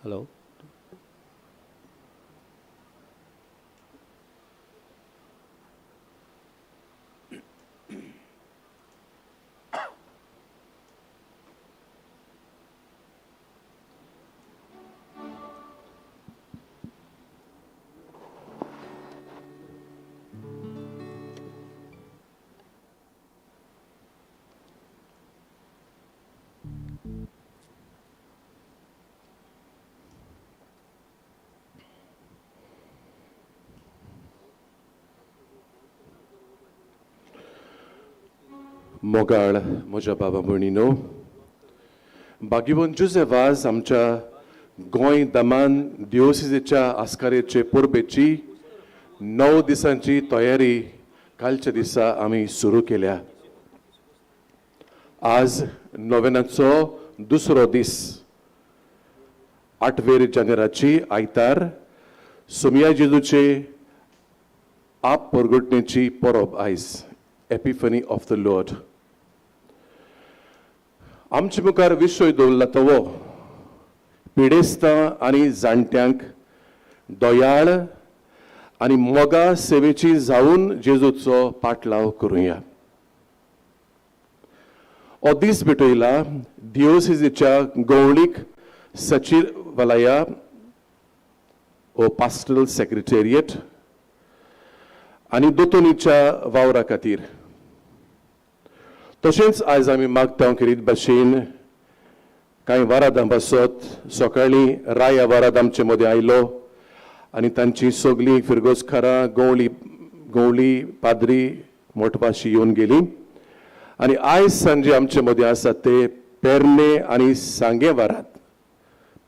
Hello. मोगाळ म्हज्या बाबा भयणीनो, भाग्यवंत जुझे वाज आमच्या गोंय दमान दिओसिजेच्या आस्कारेचे परबेची 9 दिसांची तयारी कालच्या दिसा आमी सुरू केल्या. आज नोवेनाचो दुसरो दीस, 8 जानेराची आयतार, सोमया जेजूचे आप परगटणेची परब आयज, एपिफनी ऑफ the Lord. आमचे मुखार विशय दवरला तो पिडेस्तां आनी जाणट्यांक दयाळ आनी मोगा सेवेची जावन जेजूचो पाटलाव करुया. हो दीस भेटयला दिओसिजीच्या गवळीक सचिवालया ओ पास्टरल सेक्रेटेरिएट आनी दोतोनीच्या वावरा खातीर. तशेंच आयज आमी मागता खेरीत भाशेन कांय वरादां पासत सकाळीं राया वराद आमचे मदें आयलो आनी तांची सगळीं फिरगोजकारां गवळी पाद्री मोटवाशी येवन गेली. आनी आयज सांजे आमचे मदें आसात ते पेरणे आनी सांगे वराद,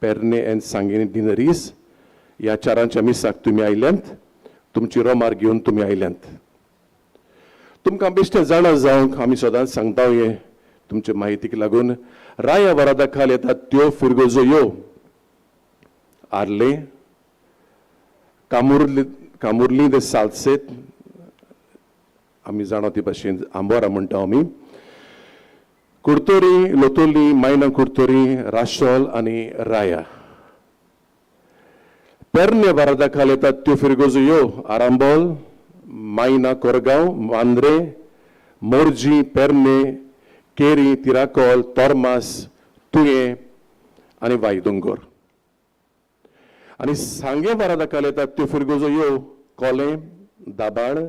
पेरणे एंड सांगे डिनरीज ह्या चारांच्या मिसाक तुमी आयल्यांत, तुमची रोमार घेवन तुमी आयल्यांत. तुमकां बेश्टें जाणा जावंक आमी सदांच सांगता हें तुमचे म्हायतीक लागून. राया वरादा खाल येतात त्यो फिरगोजो यो आर्ले, कामुर्ली दे सालसेत, आमी जाणा ती भाशेन आंबोरा म्हणटा आमी, कुर्तोरी, लोतोली, मायना कुर्तोरी, राशोल आनी राया. पेरणे वरादा खाल येतात त्यो फिरगोजो यो आरांबोल, मायना कोरगांव, मांद्रे, मोरजी, पेरणे, केरी, तिराकोल, तोरमास, तुयें आनी वायदोंगोर. आनी सांगे वरादा खाल येतात त्यो फिरगोजो यो कोलें, दाबाळ,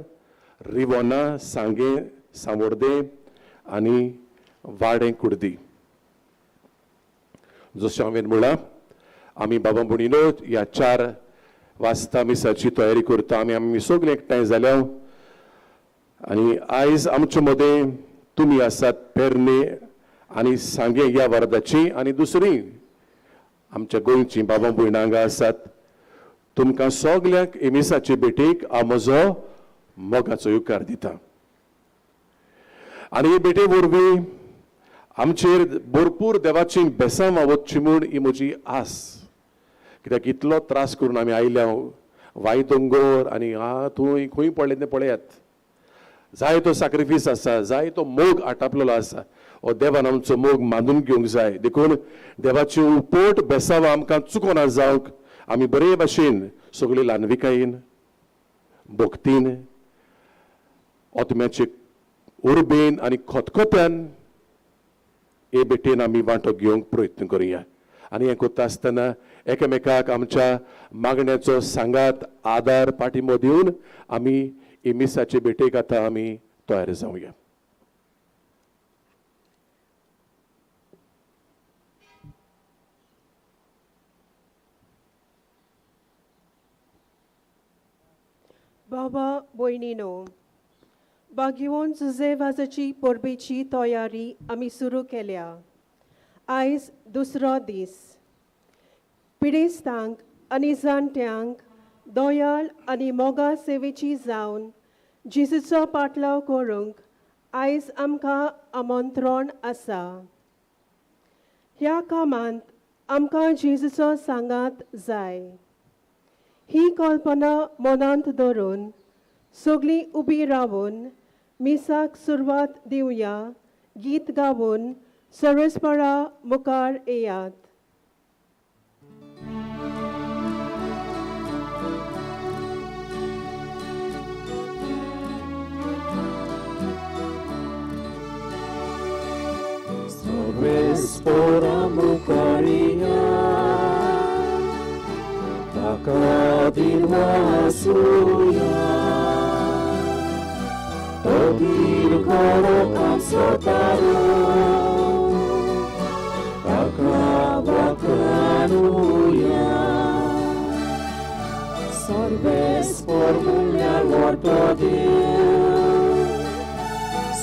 रिवोना, सांगे, सावोर्दे आनी वाडें कुर्दी. जशें हांवें म्हळां, आमी बाबा भयणीनो ह्या 4 वाजता मिसाची तयारी करता. आमी आमी सगळे एकठांय जाल्या आनी आयज आमचे मदें तुमी आसात पेरणे आनी सांगे ह्या वरादाची आनी दुसरी आमच्या गोंयची बाबा भयणां हांगा आसात. तुमकां सगल्यांक मिसाचे भेटेक हांव म्हजो मोगाचो येवकार दिता. आनी हे भेटे वरवीं आमचेर भरपूर देवाची बेसांवां वचची म्हूण ही म्हजी आस. कित्याक इतलो त्रास करून आमी आयल्या वायदोंगोर आनी हा थंय खंय पडलें तें पळयात. जाय तो साक्रिफीस आसा, जाय तो मोग आटापलेलो आसा. हो देवान आमचो मोग मानून घेवंक जाय. देखून देवाची उपोट बेसांवां आमकां चुकोना जावंक आमी बरे भाशेन सगळी ल्हानविकायेन, भक्तीन, आत्म्याचे उर्बेन आनी खतखत्यान हे भेटेन आमी वांटो घेवंक प्रयत्न करुया. आनी हें करता आसतना एकामेकाक आमच्या मागण्याचो सांगात, आदार, पाठिंबो दिवन आमी हे मिसाचे भेटेक आतां आमी तयार जावया. बाबा भयणीनो, भाग्यवंत जुझे वाजाची परबेची तयारी आमी सुरू केल्या. आयज दुसरो दीस. पिडेस्तांक आनी जाणट्यांक दयाळ आनी मोगा सेवेची जावन जेजूचो पाटलाव करूंक आयज आमकां आमंत्रण आसा. ह्या कामांत आमकां जेजूचो सांगात जाय. ही कल्पना मनांत धरून सगळीं उबी रावन मिसाक सुरवात दिवया. गीत गावन सरसपरा मुखार येयात. खातीर वासूया तोदीर करो आमचो तारो ताका वाखाणुया सर्वेस्पर म्हणल्यार व्हडलो देव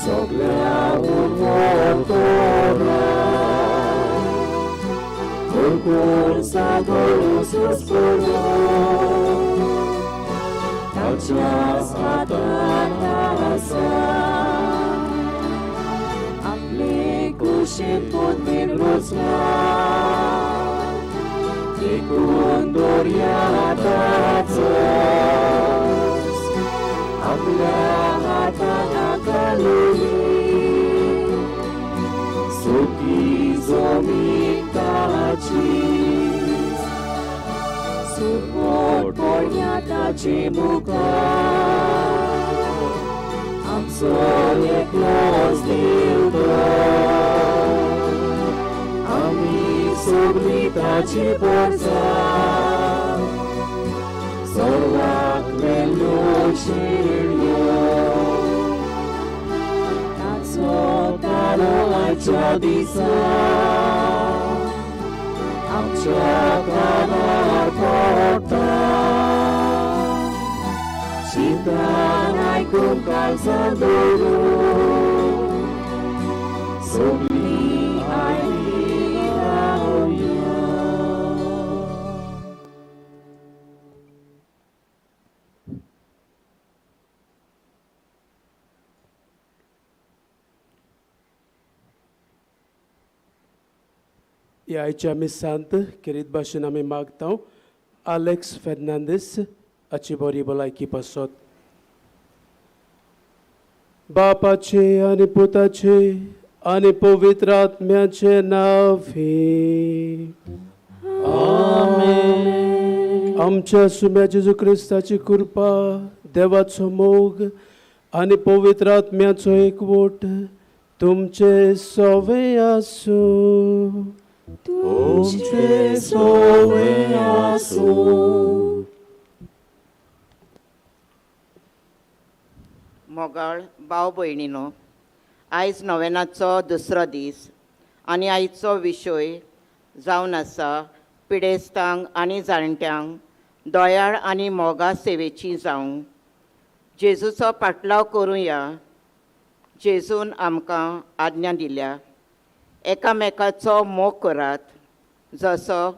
सगळ्याहून व्हडलो कोण सागर सुस्परो ताच्याच हातांत आसा आपले कुशीन पदवीन रचला देखून दर्या ताचोच आपल्या हातान आकारली सुकी जमीन ताची सुकोट पडया ताचे मुखार आमचो एकलोच देव तो आमी सगळीं ताची परसा सर्वाक मेल्ल्यो शेळयो ताचो तारो आयच्या दिसा आमच्या कानार पडटा चिंतान आयकूंक काळजां दवरून सगळीं आयली रावया. ह्या आयच्या मिसांत खेरीत भाशेन आमी मागता आलेक्स फेर्नांदीस हाची बरी भलायकी पासत. बापाचे आनी पुताचे आनी पवित्र आत्म्याचे नांवे आमेन. आमच्या सुम्या जेजू क्रिस्ताची कृपा, देवाचो मोग आनी पवित्र आत्म्याचो एकवट तुमचे सवे आसूं. तुमचे सवे आसूं. मोगाळ भाव भयणीनो, आयज नोवेनाचो दुसरो दीस आनी आयचो विशय जावन आसा पिडेस्तांक आनी जाणट्यांक दयाळ आनी मोगा सेवेची जावंक जेजूचो पाटलाव करुया. जेजून आमकां आज्ञा दिल्या, एकामेकाचो मोग करात जसो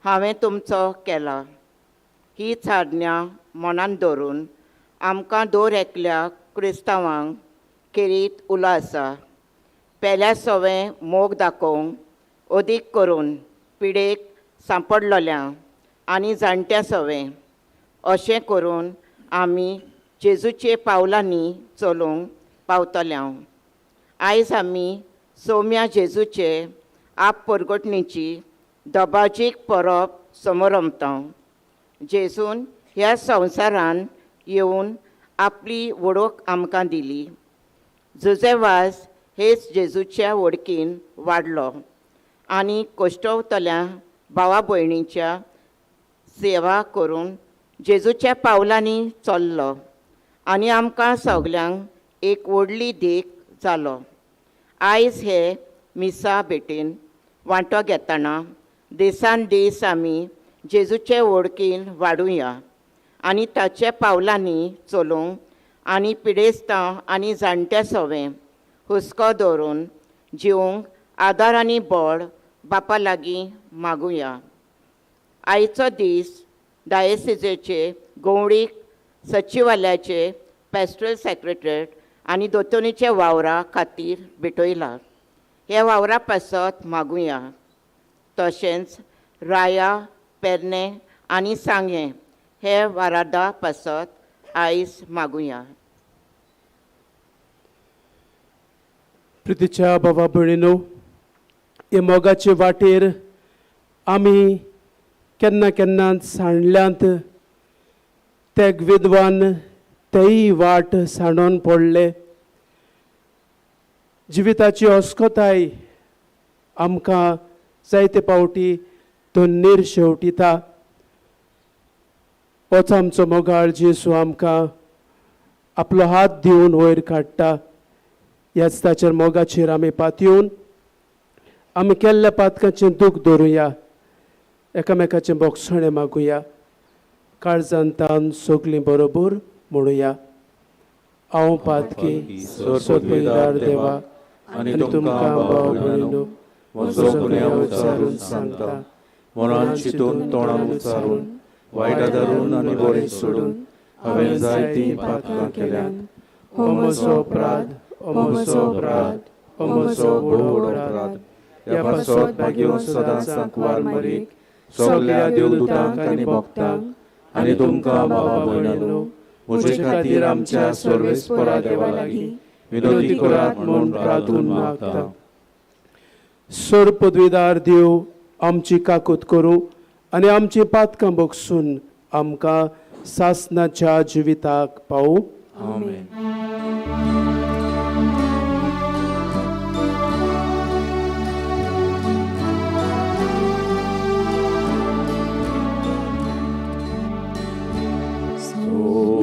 हांवें तुमचो केला. हीच आज्ञा मनांत दवरून आमकां दर एकल्या क्रिस्तांवांक खेरीत उलो आसा. पेल्या सवें मोग दाखोवंक अदीक करून पिडेक सांपडलोल्या आनी जाणट्या सवें, अशें करून आमी जेजूचे पावलांनी चलूंक पावतल्या. आयज आमी सोम्या जेजूचे आप परगटणीची दबाजीक परब समरंभता. जेजून ह्या संवसारान येवन आपली वळख आमकां दिली. जुजेवाज हेच जेजूच्या वळखीन वाडलो आनी कश्टवतल्या भावा भयणीच्या सेवा करून जेजूच्या पावलांनी चल्लो आनी आमकां सगल्यांक एक व्हडली देख जालो. आयज हे मिसा भेटेन वांटो घेतना दिसान दीस आमी जेजूचे वळखीन वाडुया आनी ताच्या पावलांनी चलूंक आनी पिडेस्तां आनी जाणट्या सवें हुस्को दवरून जिवंक आदार आनी बळ बापा लागीं मागुया. आयचो दीस डायसिजेचे गवळीक सचिवालयाचे पॅस्ट्रल सेक्रेटरीट आनी दोतोनीच्या वावरा खातीर भेटयला. ह्या वावरा पासत मागुया. तशेंच राया, पेरणे आनी सांगें हे वारादा पासत आयज मागुया. प्रितीच्या बाबा भयणीनो, हे मोगाचे वाटेर आमी केन्ना केन्ना सांडल्यांत. ते विद्वान तेय वाट सांडोन पडले. जिविताची अस्कताय आमकां जायते पावटी तो निर्शेवटिता. होच आमचो मोगाळ जेजू आमकां आपलो हात दिवन वयर काडटा. ह्याच ताचेर मोगाचेर आमी पातयेवन आमी केल्ल्या पातकाचें दूख धरुया, एकामेकाचें बोगसणें मागुया, काळजान तान सगलीं बरोबर म्हणुया. हांव पातकी सोदपीदार देवा आनी तुमकां भाव भयणीनो म्हजो गुन्यांव उच्चारून सांगता, मनान चिंतून तोंडान उच्चारून वायट धरून आनी बरें सोडून हांवें जायतीं पातकां केल्यांत. हो म्हजो अपराध, हो म्हजो अपराध, हो म्हजो व्हड अपराध. ह्या पासत भाग्यवंत सदांच सांकवार मरीक सगल्या देवदूतांक आनी भक्तांक आनी तुमकां बाबा भयणांनो म्हजे खातीर आमच्या सर्वेस्परा देवा लागीं विनोदी करात म्हूण प्रार्थून मागता. सर पदवीदार देव आमची काकूत करूं आनी आमची पातकां बगसून आमकां सासनाच्या जिविताक पावूं. आमेन.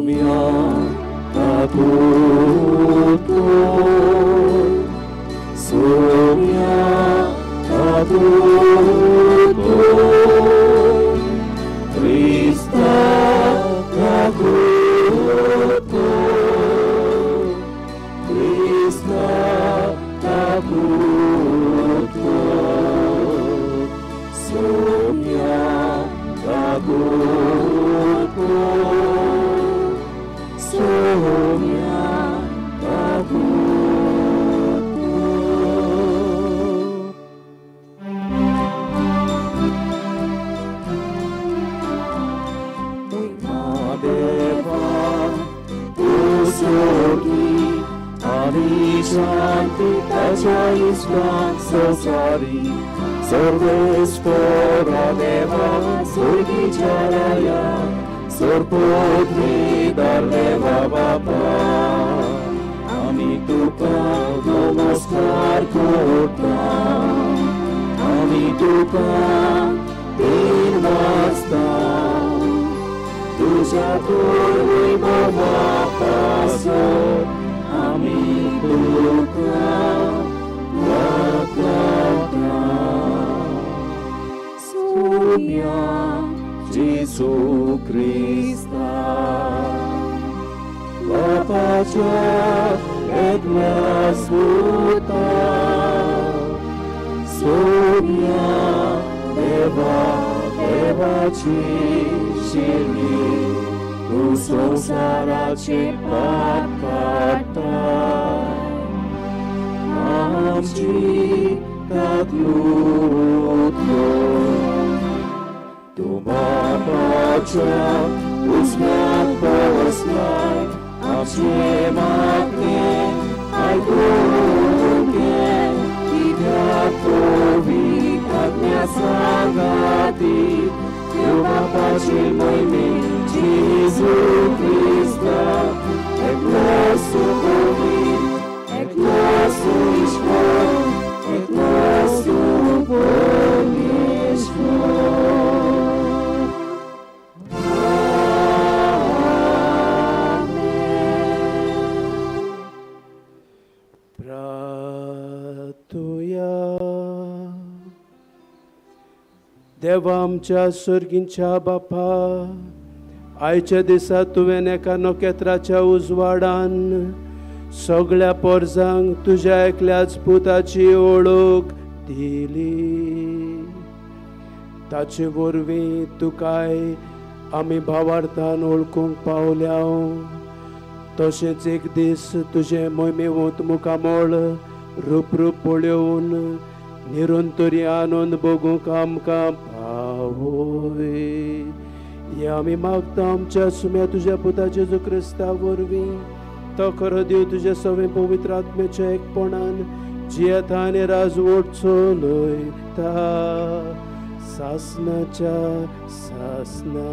Somia Takuto, Somia Takuto, Krista Takuto, Krista Takuto, Somia Takuto, Somia Takuto. Deva Usogi Ani Shanti Tacha Islam Sosari Sarvespora Deva Surgi Charaya Sorputri Dardeva Bapa Ami Tuka Namaskar Korta Ami Tuka Tirvasta Tuja Turvi Bhava Pasot Ami Tuka Vakata Sumya Jesu Krista Vapacha Eklas Puta Sumya Deva Devachi Shiri Tu samsaraचे पाप काडटाय आमची काकलूत कर. तूं बापाच्या उजव्याक बसलाय आमचें मागणें आयकून घे, कित्याक पवित्र सांगाती देव बापाचे मोहिमेन Jesu Krista, eklosu Bogi, eklosu Ishvor, eklosu परमेश्वर. Amen. प्रार्थुया. देवा आमच्या सर्गींच्या बापा, आयच्या दिसा तुवें एका नखेत्राच्या उजवाडान सगळ्या पोरजांक तुज्या एकल्याच पुताची ओळख दिली. ताचे वरवीं तुकाय आमी भावार्थान वळखूंक पावल्या. तशेंच एक दीस तुजें मोहिमेवंत मुखामळ रूप रूप पळोवन निरंतरी आनंद भोगूंक आमकां पावय. हे आमी मागता आमच्या सुम्या तुज्या पुता जेजू क्रिस्ता वरवीं. तो खरो देव तुज्या सवें पवित्र आत्म्याच्या एकपणान जियेता आनी राजवट चलयता सासनाच्या सासना.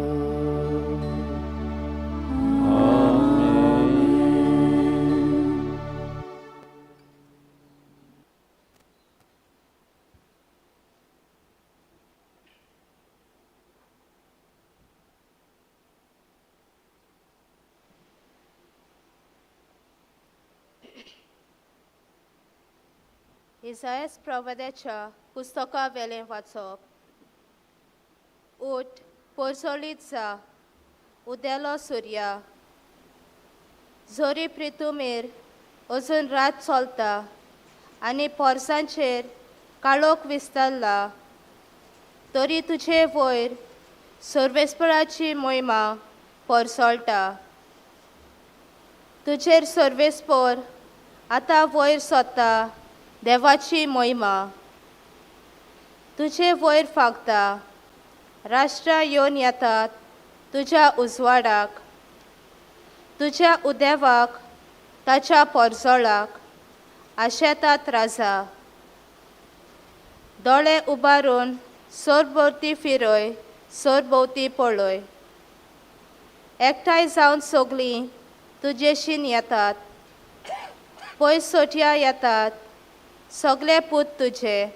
इसायास प्रवाद्याच्या पुस्तका वेलें वाचप. उठ, पोरसोलीत जा, उदेलो सुर्या. जोरी प्रितुमेर अजून रात चलता आनी पोरसांचेर काळोख विस्तारला, तरी तुजे वयर सर्वेस्पराची मोहिमा पोरसोळटा. तुजेर सर्वेस्पर आतां वयर सोदता देवाची मोहिमा. तुजे वयर फागता, राष्ट्रां येवन येतात तुज्या उजवाडाक, तुज्या उदेवाक ताच्या पोरजोळाक आशेतात राजा. दोळे उबारून सरभोंवती फिरय, सरभोंवती पळय. एकठांय जावन सगळीं तुजेशीन येतात, पयस सोटया येतात सगळे पूत तुजे,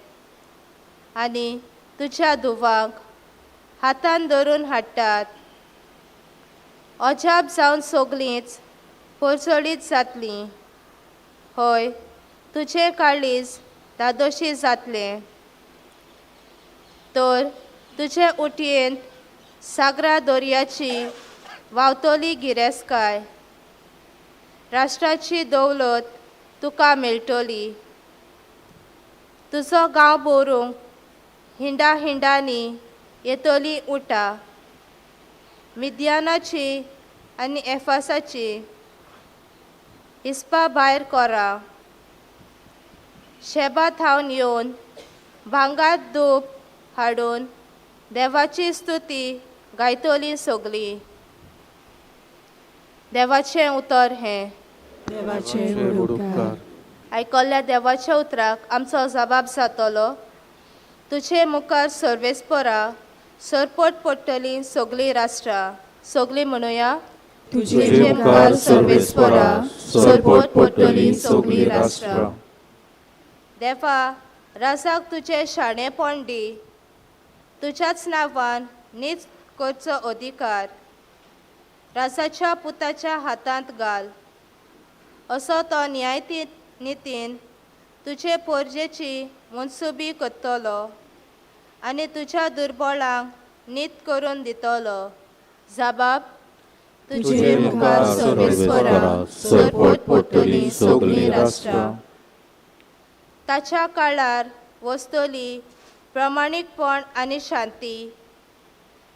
आनी तुज्या धुवांक हातान धरून हाडटात. अजाप जावन सगळींच पोरचोळीत जातलीं. हय, तुजें काळीज धादोशी जातलें. तर तुजे उटयेंत सागरा दर्याची व्हांवतली गिरेस्काय, राष्ट्राची दौलत तुका मेळटली. तुजो गांव भोरूंक हिंडा हिंडांनी येतली उटा, मिद्यानाची आनी एफासाची हिस्पा भायर कोरा. शेबा थावन येवन भांगार धूप हाडून देवाची स्तुती गायतली सगळीं. देवाचें उतर हें. देवाचे उपकार. आयकल्ल्या देवाच्या उतराक आमचो जबाब जातलो. तुजे मुखार सर्वेस्परा सरपट पडटलीं सगळीं राष्ट्रां. सगळीं म्हणुया. तुजे मुखार सर्वेस्परा सरपट पडटलीं सगळीं राष्ट्रां. देवा, राजाक तुजें शाणेपण दी, तुज्याच नांवान नीच करचो अधिकार राजाच्या पुताच्या हातांत घाल. असो तो न्यायती नितीन तुजे पोरजेची मनसुबी करतलो आनी तुज्या दुर्बळांक नीत करून दितलो. जबाब. तुजे मुखार सर्वेस्परा सरपट पडटलीं सगळीं राष्ट्रां. ताच्या काळार वसतली प्रमाणीकपण आनी शांती.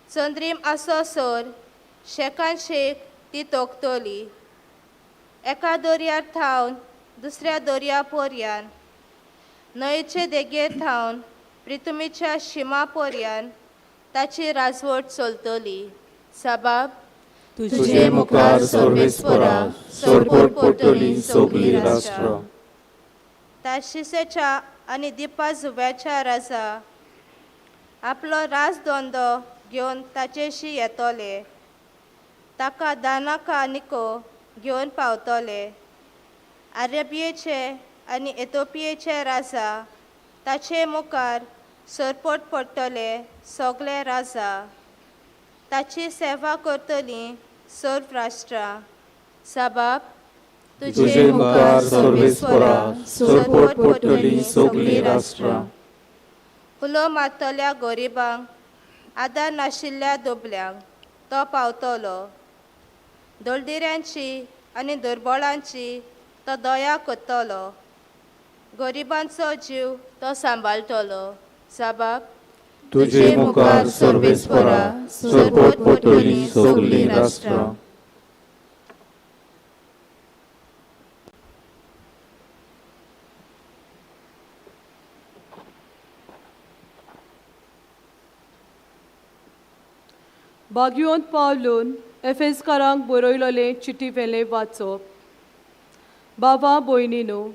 चंद्रीम आसो सर शेकान शेक ती तोखतली. एका दर्यार थावन दुसऱ्या दर्या पोरयान, न्हंयचे देगेर थावन प्रितुमीच्या शिमा पोरयान ताची राजवट चलतली. साबाब. तुजे मुखार सर्वेस्परा सरपट पडटलीं सगळीं राष्ट्रां. तार्शिसेच्या आनी दिपा जुव्याच्या राजा आपलो राजदंडो घेवन ताचेशी येतले. ताका दानाका निको घेवन पावतले. अरेबियेचे आनी एथोपियेचे राजा ताचे मुखार सरपट पडटले सगळे राजा. ताची सेवा करतलीं सर्व राष्ट्रां. साबाब. तुजे मुखार सर्वेस्परा सरपट पडटलीं सगळीं राष्ट्रां. उलो मारतल्या गरिबांक, आदार नाशिल्ल्या दुबल्यांक तो पावतलो. दळदिऱ्यांची आनी दुर्बळांची तो दया करतलो. गरिबांचो जीव तो सांबाळटलो. साबाब. तुजे मुखार सर्वेस्परा सरपट पडटलीं सगळीं राष्ट्रां. भाग्यवंत पावलून एफेसकारांक बरयलोलें चिटी वेलें वाचप. बाबा भयणीनो,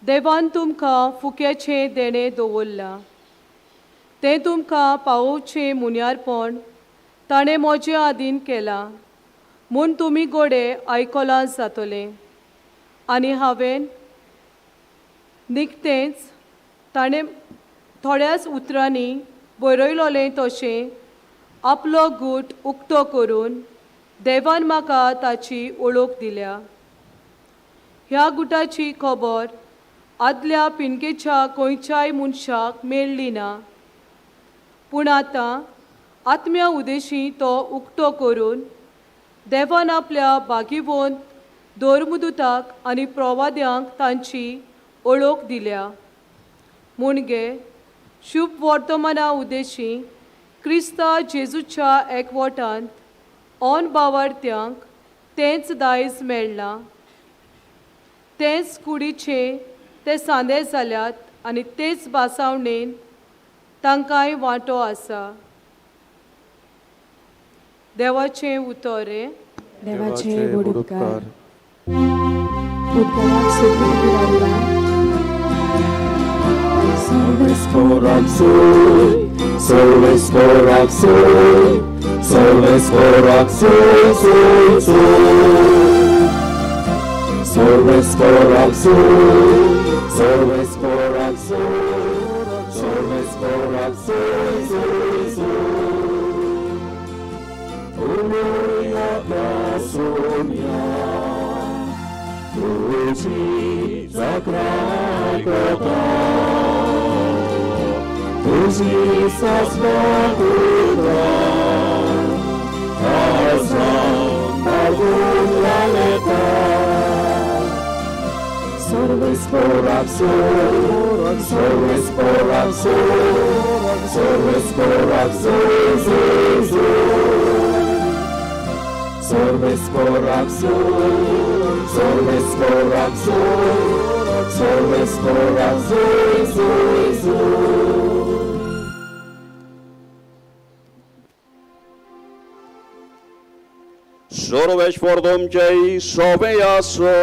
देवान तुमकां फुक्याचें देणें दवरलां, तें तुमकां पावोवचें मुन्यारपण ताणें म्हजे आदीन केलां म्हूण तुमी गोडे आयकलां जातलें. आनी हांवें निकतेंच ताणें थोड्याच उतरांनी बरयलोलें तशें आपलो गूट उक्तो करून देवान म्हाका ताची वळख दिल्या. ह्या गुटाची खबर आदल्या पिनकेच्या खंयच्याय मनशाक मेळ्ळी ना. पूण आतां आत्म्या उदेशी तो उक्तो करून देवान आपल्या भागीवंत धर्मदुताक आनी प्रवाद्यांक तांची ओळख दिल्या. मुणगे शुभ वर्तमाना उदेशी क्रिस्ता जेजूच्या एकवटांत ऑन बावार्थ्यांक तेंच दायज मेळ्ळां. तेंच कुडीचे ते सांदे जाल्यात आनी तेच बासावणेन तांकांय वांटो आसा. देवाचें उतर हें. देवाचे व्हड उपकार. उदकाराक सगळीं पिरावला. सर्वेस्पराक सोय, सर्वेस्पराक सोय, सर्वेस्पराक सोय, सोय, सोय. सर्वेस्पराक सोय, सर्वेस्पराक सोय, सर्वेस्पराक सोय, सोय, सोय. उलोया सोन्या, तुजी जागराय करता. तुजी सासणां काळजां लायता. सर्वेस्पराक सोय, सर्वेस्पराक सोय, सर्वेस्पराक सोय, सोय, सोय. सर्वेस्पराक सोय, सर्वेस्पराक सोय, सर्वेस्पराक सोय, सोय, सोय. सर्वेश्वर तुमचे सोबे आसो.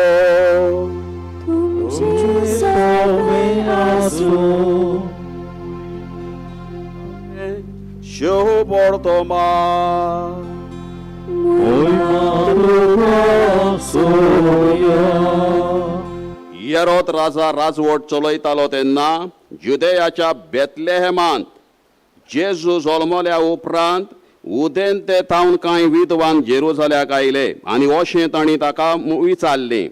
तुमचे सोबे आसूं. शुभ वर्तमान. येरोद राजा राजवट चलयतालो तेन्ना जुदेयाच्या बेतलेहेमांत जेजू जल्मल्या उपरांत उदेंते थावन कांय विद्वान जेरुजाल्याक आयले आनी अशें तांणी ताका विचारलें,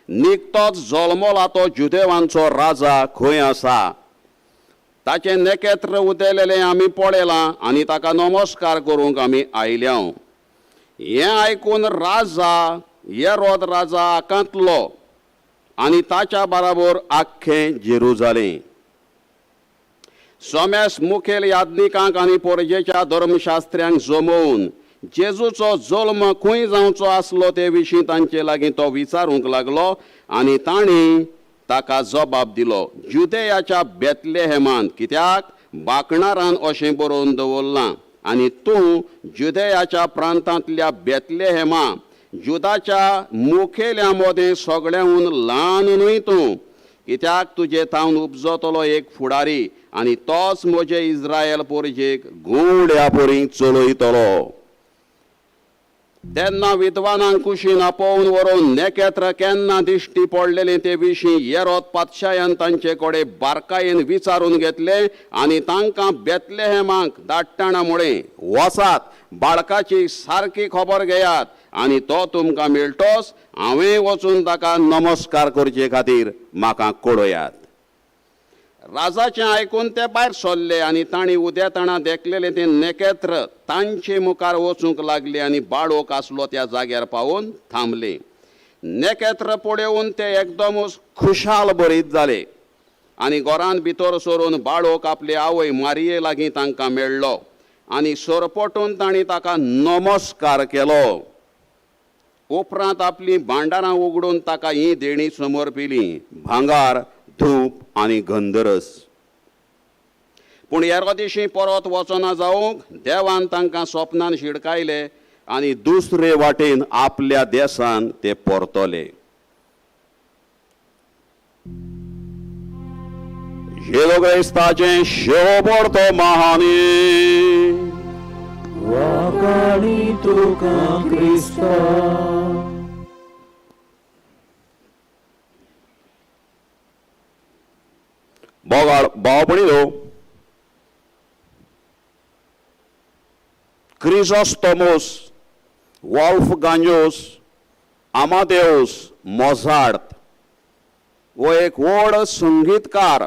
निकतोच जल्मला तो जुदेवांचो राजा खंय आसा? ताचें नखेत्र उदेलेलें आमी पळयलां आनी ताका नमस्कार करूंक आमी आयल्या. हें आयकून राजा येरोद राजा आकांतलो आनी ताच्या बराबर आख्खें जेरुजालें. सोमेस मुखेल याज्ञिकांक आनी पोरजेच्या धर्मशास्त्र्यांक जमोवन जेजूचो जल्म खंय जावचो आसलो ते विशीं तांचे लागीं तो विचारूंक लागलो आनी तांणी ताका जबाब दिलो, जुदेयाच्या बेतलेहेमांत, कित्याक बाकणारान अशें बरोवन दवरलां, आनी तूं जुदेयाच्या प्रांतांतल्या बेतलेहेमा जुदाच्या मुखेल्या मदें सगळ्यांहून ल्हान न्हय तूं, कित्याक तुजे थावन उपजतलो एक फुडारी आनी तोच म्हजे इस्रायल पोरजेक घुंवड्या परी चलयतलो. तेन्ना विद्वानांक कुशीन आपोवन व्हरून नखेत्र केन्ना दिश्टी पडलेलें ते विशीं येरोद पातशायान तांचे कडेन बारकायेन विचारून घेतलें आनी तांकां बेतलेहेमाक धाडटना म्हळें, वचात बाळकाची सारकी खबर घेयात आनी तो तुमकां मेळटोच हांवें वचून ताका नमस्कार करचे खातीर म्हाका कळयात. राजाचें आयकून ते भायर सरले आनी तांणी उदेताणा देखलेलें तें नखेत्र तांचे मुखार वचूंक लागले आनी बाळोक आसलो त्या जाग्यार पावून थांबले. नखेत्र पळोवन ते एकदमच खुशाल बरीत जाले आनी घरांत भितर सरून बाळोक आपले आवय मारिये लागीं तांकां मेळ्ळो आनी सरपटून तांणी ताका नमस्कार केलो. उपरांत आपलीं भांडारां उगडून ताका ही देणी समर्पिली, भांगार, धूप आनी गंधरस. पूण येरोदिशी परत वचना जावंक देवान तांकां सपनान शिडकायले आनी दुसरे वाटेन आपल्या देसान ते परतले. जेजू क्रिस्ताचें शेवटो महानी वाकाणी तुका क्रिस्ता. बोगाळ भावपणीलो क्रिसोस्टोमोस, वॉल्फ गांजोस, आमादेउस मोझार्ट हो एक व्हड संगीतकार,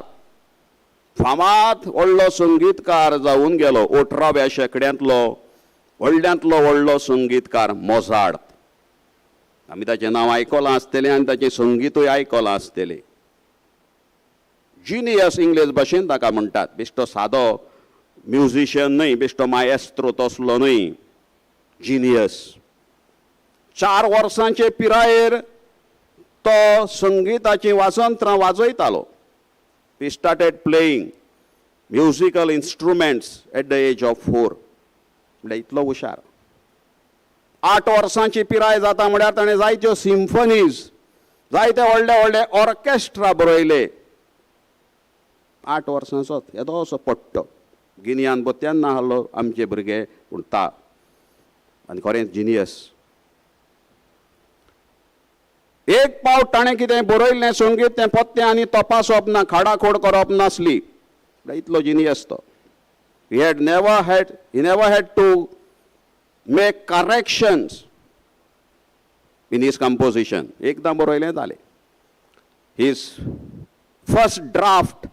फामाद व्हडलो संगीतकार जावन गेलो. 18व्या शेंकड्यांतलो व्हडल्यांतलो व्हडलो संगीतकार मोझार्ट. आमी ताचें नांव आयकलां आसतलें आनी ताचें संगीतूय आयकलां आसतलें. जिनियस इंग्लीश भाशेन ताका म्हणटात. बेश्टो सादो म्युजिशियन न्हय, बेश्टो मायेस्त्रो तसलो न्हय, जिनियस. 4 वर्सांचे पिरायेर तो संगीताचीं वाजंत्रां वाजयतालो. He started playing musical instruments at the age of 4. म्हणल्यार इतलो हुशार. 8 वर्सांची पिराय जाता म्हळ्यार ताणें जायत्यो सिम्फनीज, जायते व्हडले व्हडले ऑर्केस्ट्रा बरयले. 8 वर्सांचोच येदो असो पट्टो गिन्यान बोत्यान नासलो आमचे भुरगे, पूण ता आनी खरेंच जिनियस. एक पावट ताणें कितें बरयल्लें संगीत तें पत्तें आनी तपासप ना, खाडाखोड करप नासली. इतलो जिनियस तो. He never had to make corrections in his composition. एकदां बरयलें जालें. His first draft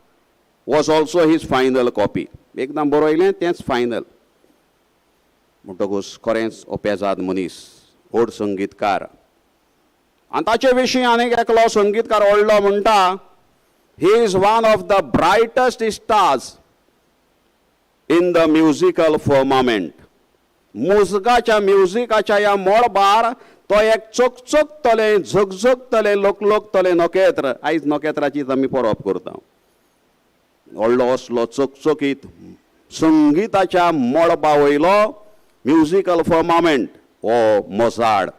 was also his final copy. एकदां बरयलें तेंच फायनल. म्हणटकूच खरेंच हो पेजाद मनीस, व्हड संगीतकार. आनी ताचे विशीं आनीक एकलो संगीतकार व्हडलो म्हणटा, he is one of the brightest stars in the musical firmament. मुजगाच्या म्युजिकाच्या ह्या मळबार तो एक चकचकतलें, झगझगतलें, लोकलोकतलें नखेत्र. आयज नखेत्राचीच आमी परब करता. व्हडलो असलो चकचकीत संगीताच्या मळबा वयलो म्युजिकल फर्मामेंट हो मोझार्ट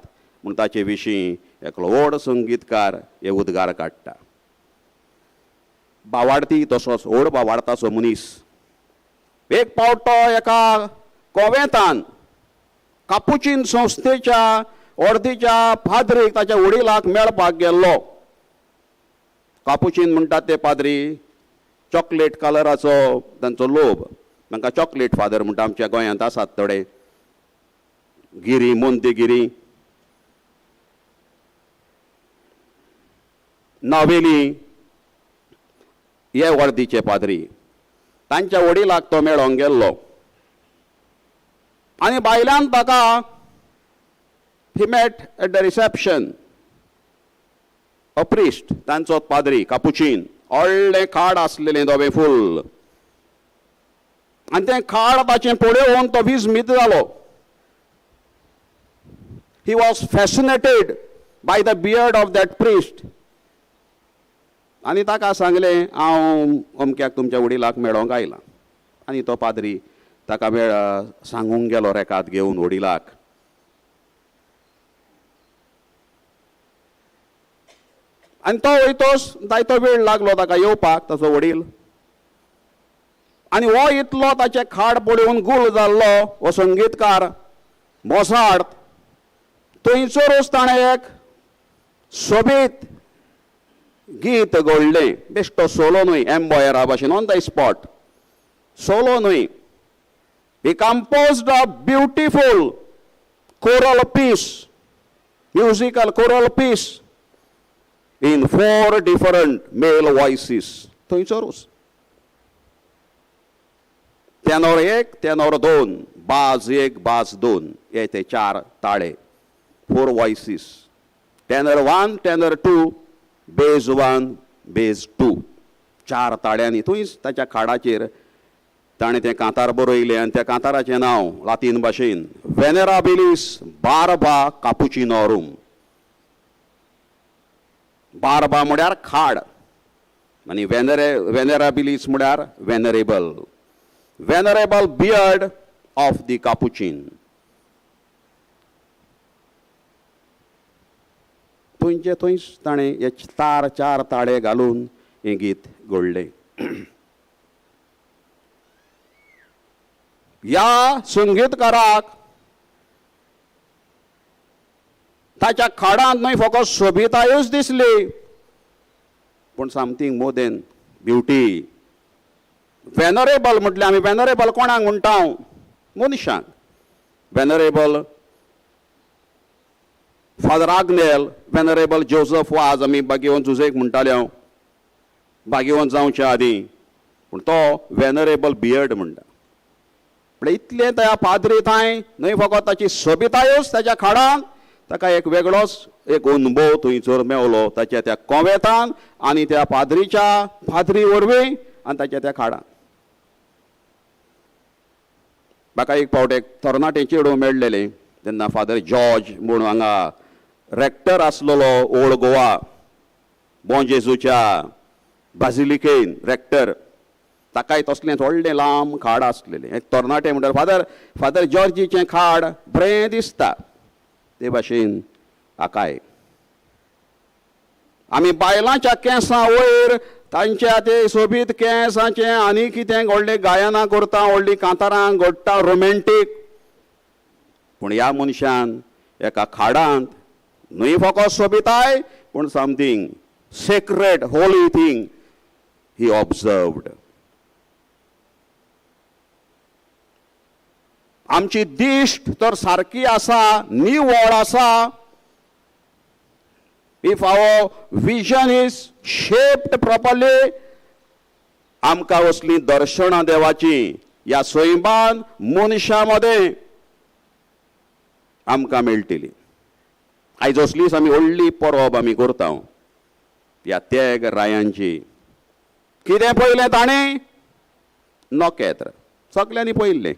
म्हूण ताचे विशीं एकलो व्हड संगीतकार हे उद्गार काडटा. बावाडती तसोच व्हड बावाडताचो मनीस. एक पावट तो एका कोवेंतान कापुचीन संस्थेच्या अर्दीच्या पाद्रीक ताच्या वडिलाक मेळपाक गेल्लो. कापुचीन म्हणटात ते पाद्री चॉकलेट कलराचो तांचो लोब, तांकां चॉकलेट फादर म्हणटा. आमच्या गोंयांत आसात थोडे, गिरी, मोंतेगिरी, नावेली हे वर्दीचे पाद्री. तांच्या वडिलाक तो मेळोंक गेल्लो आनी बायल्यान ताका, he met at the reception a priest, तांचो पाद्री कापुचीन, व्हडलें खाड आसलेलें धवें फूल, आनी तें खाड ताचें पळोवन तो विस्मीत जालो. He was fascinated by the beard of that priest. आनी ताका सांगलें, हांव अमक्याक तुमच्या वडिलाक मेळोंक आयलां. आनी तो पाद्री ताका मेळ सांगूंक गेलो रेकाद घेवन वडिलाक. आनी तो वयतोच जायतो वेळ लागलो ताका येवपाक, ताचो वडील. आनी हो इतलो ताचें खाड पळोवन गुल जाल्लो हो संगीतकार मोझार्ट. थंयसरूच ताणें एक सोबीत गीत घडलें. बेश्टो सोलो न्हय, एम्बॉयरा भाशेन ऑन the spot solo न्हय. He composed a beautiful choral piece, musical choral piece in 4 different male voices. थंयसरूच tenor 1, tenor 2, बाज 1, बाज 2, हे ते 4 ताळे, 4 voices. Tenor 1, tenor 2, bass 1, bass 2, 4 ताळ्यांनी थंयच ताच्या खाडाचेर ताणें तें कांतार बरयलें. आनी त्या कांताराचें नांव लातीन भाशेन वेनेराबिलीस बार्बा कापुचिनोरूम. बार्बा म्हळ्यार खाड आनी वेनेराबिलीस म्हळ्यार venerable, venerable beard of the Capuchin. थंयचे थंयच ताणें हे 4 ताळे घालून हें गीत घडलें. ह्या संगीतकाराक ताच्या खाडांत न्हय फकत सोबितायूच दिसली, पूण something more than beauty. Venerable म्हटल्यार आमी वेनरेबल कोणाक म्हणटा? मनशांक. Venerable father Agnel, venerable Joseph Vaz, आमी बागेवन जुजेक म्हणटाले हांव. भाग्यवंत जावच्या आदीं, पूण तो वेनरेबल बियर्ड म्हणटा. म्हळ्यार इतलें त्या पाद्री थंय न्हय फकत ताची सोबितायूच ताच्या खाडान ताका एक वेगळोच एक अनुभव थंयसर मेवलो ताच्या त्या कोवेतान आनी त्या पाद्रीच्या पाद्री वरवीं आनी ताच्या त्या खाडान. म्हाका एक फावट एक तरणाटे चेडूं मेळ्ळेलें तेन्ना फादर जॉर्ज म्हूण हांगा रेक्टर आसलेलो ओल्ड गोवा बॉं जेजूच्या बाजिलिकेन रेक्टर, ताकाय तसलें व्हडलें लांब खाड आसलेलें. एक तरणाटे म्हणटाले फादर फादर जॉर्जीचें खाड बरें दिसता. ते भाशेन हाकाय आमी बायलांच्या केंसां वयर तांच्या ते सोबीत केंसाचें आनी कितें व्हडलें गायनां करता, व्हडलीं कांतारां घडटा रोमेंटीक, पूण ह्या मनशान एका खाडांत न्हय फकत सोबिताय पूण something sacred holy thing he observed. आमची दिश्ट तर सारकी आसा, निवळ आसा. If our vision is shaped properly, आमकां असलीं दर्शनां देवाचीं ह्या सैमान मनशां मदें आमकां मेळटली. आयज असलीच आमी व्हडली परब आमी करता ह्या तेग रायांची. कितें पळयलें ताणें? नखेत्र सगल्यांनी पळयल्लें,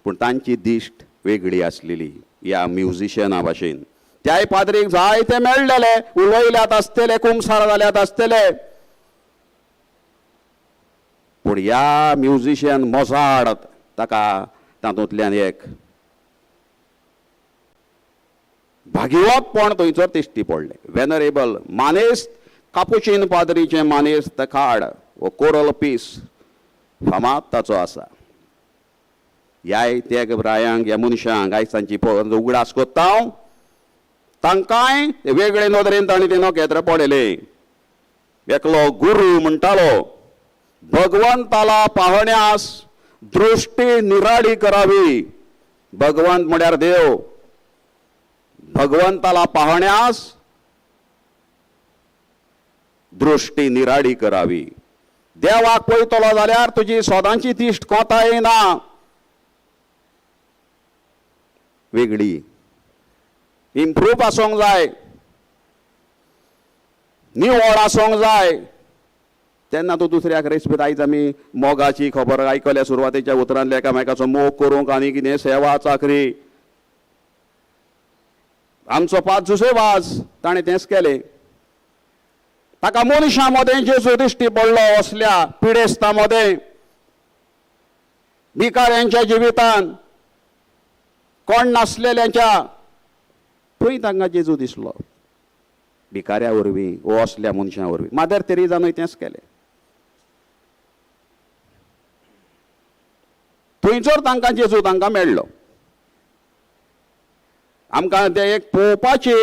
पूण तांची दिश्ट वेगळी आसलेली ह्या म्युजिशना भाशेन. त्याय पाद्रीक जायते मेळ्ळेले, उलयल्यात आसतले, कुमसार जाल्यात आसतले, पूण ह्या म्युजिशियन मोजाड ताका तातूंतल्यान एक भागिवतपण थंयसर दिश्टी पडलें. वेनरेबल मानेस्त कापुचीन पाद्रीचें मानेस्त खाड वो कोरल पीस फामाद ताचो आसा. ह्याय त्या रायांक ह्या मनशांक आयज तांची उगडास कोत्ता हांव, तांकांय वेगळे नदरेन तांणी तें नखेत्र पळयलें. एकलो गुरू म्हणटालो, भगवंताला पाहण्यास दृष्टी निराळी करावी. भगवंत म्हळ्यार देव. भगवंताला पाहण्यास दृष्टी निराळी करावी. देवाक पळयतलो जाल्यार तुजी सदांची दिश्ट कोता येना, वेगळी इम्प्रूव आसूंक जाय, निवळ आसूंक जाय, तेन्ना तूं दुसऱ्याक रेस्पेद. आयज आमी मोगाची खबर आयकल्या सुरवातेच्या उतरांतल्या एकामेकाचो मोग करूंक आनी कितें सेवा चाकरी. आमचो पाद जुसे वाज ताणें तेंच केलें. ताका मनशां मदें जेजू दिश्टी पडलो असल्या पिडेस्तां मदें, भिकाऱ्यांच्या जिवितान, कोण नासलेल्यांच्या, थंय तांकां जेजू दिसलो भिकाऱ्या वरवीं वो असल्या मनशां वरवीं. मादर तेरेजानूय तेंच केलें. थंयसर तांकां जेजू तांकां मेळ्ळो. आमकां ते एक पळोवपाची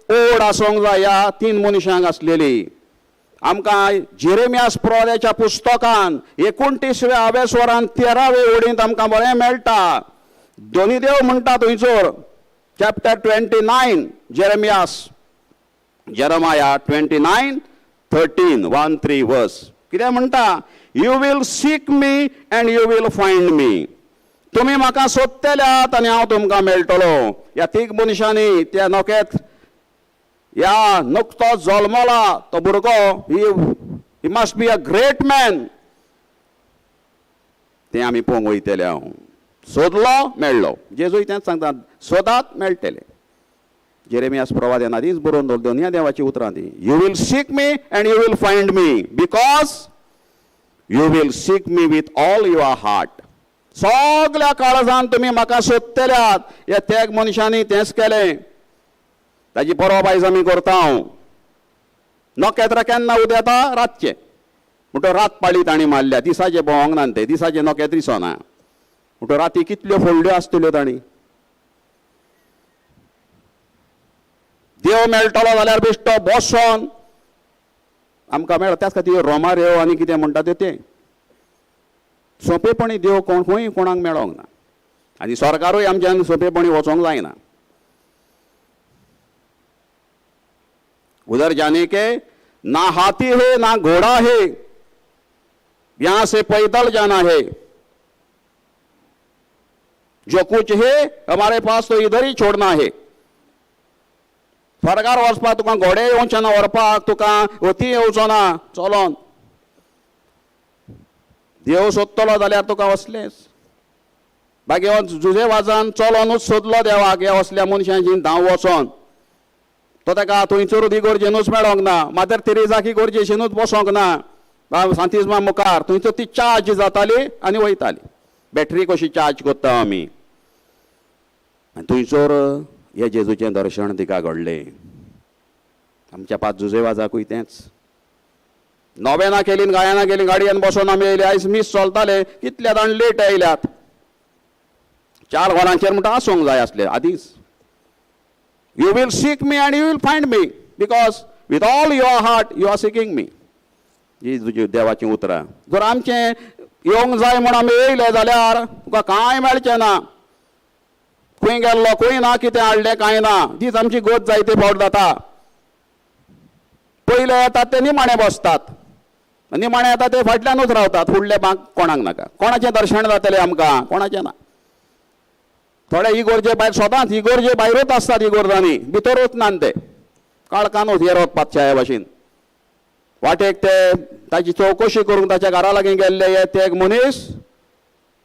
ओड आसूंक जाय ह्या तीन मनशांक आसलेली. आमकां जेरेमियास प्रोव्याच्या पुस्तकान 29व्या आवेस्वरान 13वे ओडींत आमकां बरें मेळटा. दोनी देव म्हणटा थंयसर, चॅप्टर 29 जेरेमियास, जेरमाया 29:13 1-3 वर्स कितें म्हणटा? You will seek me and you will find me. तुमी म्हाका सोदतल्यात आनी हांव तुमकां मेळटलो. ह्या तीग मनशांनी त्या नखेत्र ह्या नुकतो जल्मला तो भुरगो, he must be a great man, तें आमी पळोवंक वयतले. हांव सोदलो मेळ्ळो. जेजूय तेंच सांगता, सोदात मेळटले. जेरेमियास प्रवाद्यान आदींच बरोवन दवरलें दोनया देवाची उतरां ती. You will seek me and you will find me because you will seek me with all your heart. सगल्या काळजान तुमी म्हाका सोदतल्यात. ह्या तेग मनशांनी तेंच केलें. ताजी परब आयज आमी करता. हांव नखेत्रां केन्ना उदेता? रातचें. म्हणटो रात पाळी तांणी मारल्या, दिसाचें भोंवंक ना तें, दिसाचें नखेत्र दिसना. म्हणटो राती कितल्यो फोडल्यो आसतल्यो तांणी. देव मेळटलो जाल्यार बेश्टो बसोन आमकां मेळटा. त्याच खातीर रोमारेव आनी कितें म्हणटा तें सोंपेपणी देव कोण खंय कोणाक मेळोंक ना आनी सरकारूय आमच्यान सोंपेपणी वचोंक जायना. उधर जाने के ना हाथी है ना घोड़ा है, यहां से पैदल जाना है, जो कुछ है हमारे पास तो इधर ही छोड़ना है। स्वर्गार वचपाक तुका घोडे येवचे ना व्हरपाक, तुका हती येवचो ना चलोन। देव सोदतलो जाल्यार तुका वसलेंच। बाकी जुजे वाजान चलोनूच सोदलो देवाक, ह्या असल्या मनशांची धांव वचोन तो ताका थंयसर इगोर्जेनूच मेळोंक ना, मादर तेरेजाक इगोर्जेशनूच बसोंक ना, सांतिज्मा मुखार थंयसर ती चार्ज जाताली आनी वयताली। बॅटरी कशी चार्ज करता आमी। आनी थंयसर हे जेजूचें दर्शन तिका घडलें। आमच्या पांच जुजे वाजाकूय तेंच। नोवेना केली, गायना केली, गाडयेन बसोन आमी येयले। आयज मीस चलताले, कितले जाण लेट आयल्यात, 4 वरांचेर म्हणटा आसूंक जाय आसले आदींच। You will seek me and you will find me, because with all your heart you are seeking me. ही तुजी देवाचीं उतरां। जर आमचें येवंक जाय म्हूण आमी येयले जाल्यार तुका कांय मेळचें ना। खंय गेल्लो खंय ना, कितें हाडलें कांय ना, तीच आमची गत जायते फावट जाता। पयले येतात ते निमाणे बसतात, निमाणे येतात ते फाटल्यानूच रावतात, फुडले बांक कोणाक नाका। कोणाचें दर्शन जातलें आमकां? कोणाचें ना। थोडे इगोर्जे भायर सदांच इगोर्जे भायरूच आसतात, इगोर्जांनी भितरूच नान ते काळखानूच येरोत पातशाया भाशेन। वाटेक ते ताची चवकशी करूंक ताच्या घरा लागीं गेल्ले हे ते एक मनीस,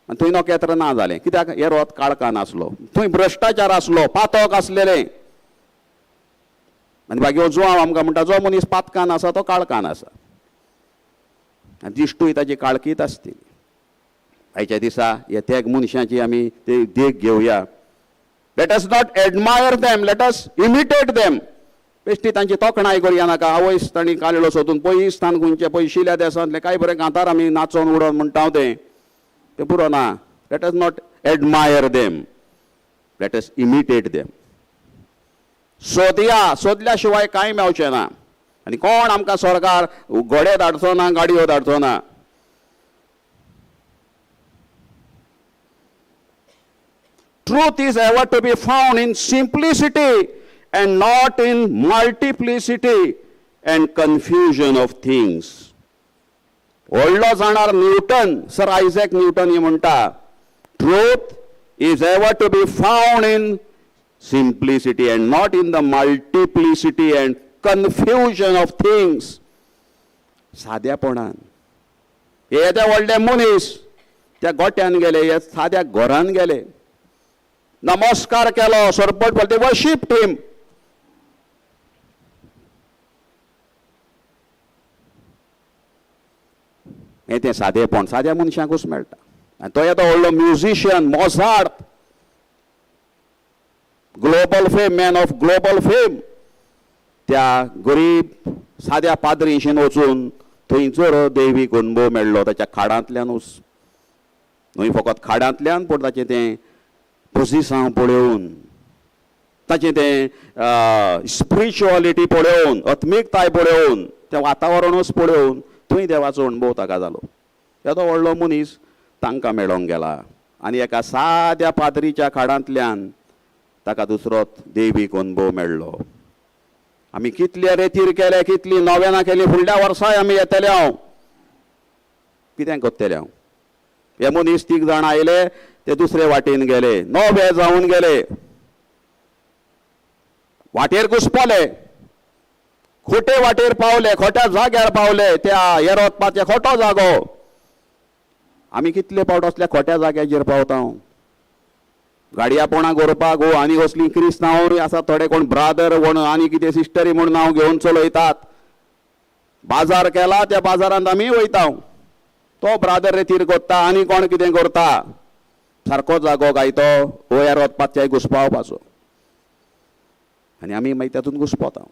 आनी थंय नखेत्र ना जालें। कित्याक? येरोत काळखान आसलो, थंय भ्रश्टाचार आसलो, पातक आसलेलें। आनी बाकी जुआंव आमकां म्हणटा जो मनीस पातकान आसा तो काळखान आसा, आनी दिश्टूय ताची काळखीत आसतली। आयच्या दिसा ह्या त्याग मनशांची आमी ते देख घेवया। Let us not admire them, let us imitate them. बेश्टी तांची तोखणाय करया नाका। आवयस तांणी कालेलो सोदून पयस स्थान खंयचे पयशिल्ल्या देसांतलें काय बरें कांतार आमी नाचोन उडोवन म्हणटा तें, तें पुरो ना। Let us not admire them, let us imitate them. सोदया, सोदल्या शिवाय कांय मेळचें ना। आनी कोण आमकां सरकार घोडे धाडचो ना, गाडयो धाडचो ना। Truth is ever to be found in simplicity and not in multiplicity and confusion of things. व्हडलो जाणार न्यूटन, सर आयझॅक न्यूटन हे म्हणटा, truth is ever to be found in simplicity and not in the multiplicity and confusion of things. साद्यापणान हे ते व्हडले मनीस त्या गोट्यान गेले, हे साद्या घरान गेले, नमस्कार केलो, सरपट पडले, वर्शीप टीम। हें तें सादेपण साद्या मनशांकूच मेळटा। आनी तो येतो व्हडलो musician, Mozart, global fame, man of global fame, त्या गरीब साद्या पाद्रींशीन वचून थंयचर दैवीक अणभव मेळ्ळो ताच्या खाडांतल्यानूच, न्हय फकत खाडांतल्यान पूण ताचें तें पोजिसांव पळोवन, ताचें तें स्पिरिच्युअलिटी पळोवन, आत्मिकताय पळोवन, तें वातावरणूच पळोवन थंय देवाचो अणभव ताका जालो। येदो व्हडलो मनीस तांकां मेळोंक गेला आनी एका साद्या पाद्रीच्या खाडांतल्यान ताका दुसरोच दैवीक अणभव मेळ्ळो। आमी कितले रेतीर केले, कितली नोवेनां केली, फुडल्या वर्साय आमी येतले हांव कितें करतले हांव। हे मनीस तीग जाण आयले, ते दुसरे वाटेन गेले, नवे जावन गेले, वाटेर घुसपले, खोटे वाटेर पावले, खोट्या जाग्यार पावले, त्या येरोत पाच्या खोटो जागो। आमी कितले पावट असल्या खोट्या जाग्याचेर पावता। गाडयापोणां गोरपाक हो आनी कसलीं क्रिस्तांव आसा, थोडे कोण ब्रादर कोण आनी कितें सिस्टरी म्हूण नांव घेवन चलयतात। बाजार केला त्या बाजारांत आमी वयता, तो ब्रादर रेतीर कोत्ता आनी कोण कितें करता, सारको जागो गायतो हो येरोत पातशाय घुसपावपाचो आनी आमी मागीर तातूंत घुसपोता।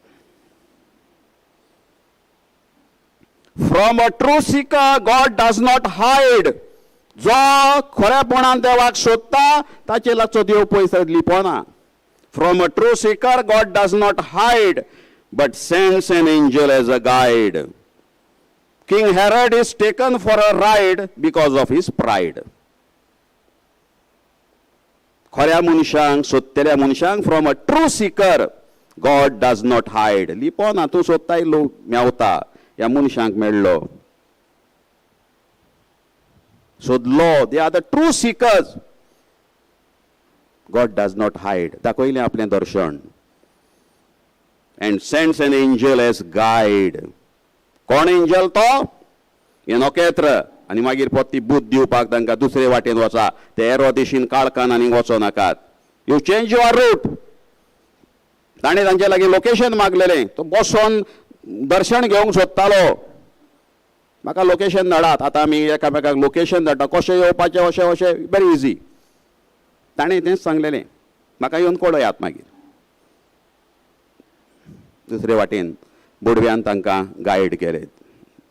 From a true seeker God does not hide. जो खरेपणान देवाक सोदता ताचे लागचो देव पयस लिपोना। From a true seeker God does not hide but sends an angel as a guide. King Herod is taken for a ride because of his pride. खऱ्या मनशांक सोदतल्या मनशांक, from a true seeker, God does not hide. लिपोना, तूं सोदताय लोक मेवता. ह्या मनशांक मेळ्ळो, सोदलो. They are the true seekers. God does not hide. दाखयलें आपलें दर्शन and sends an angel as guide. कोण एंजल तो? हें नखेत्र. आनी मागीर परती बूद दिवपाक तांकां दुसरे वाटेन वचा, ते एरो दिशीन काळखान आनी वचो नाकात. You change your route. ताणें तांचे लागीं लोकेशन मागलेलें. तो बसोन दर्शन घेवंक सोदतालो. म्हाका लोकेशन धाडात. आतां आमी एकामेकाक लोकेशन धाडटा, कशें येवपाचें, अशें अशें, वेरी इजी. ताणें तेंच सांगलेलें, म्हाका येवन कळयात. मागीर दुसरे वाटेन बोडव्यान तांकां गायड केले.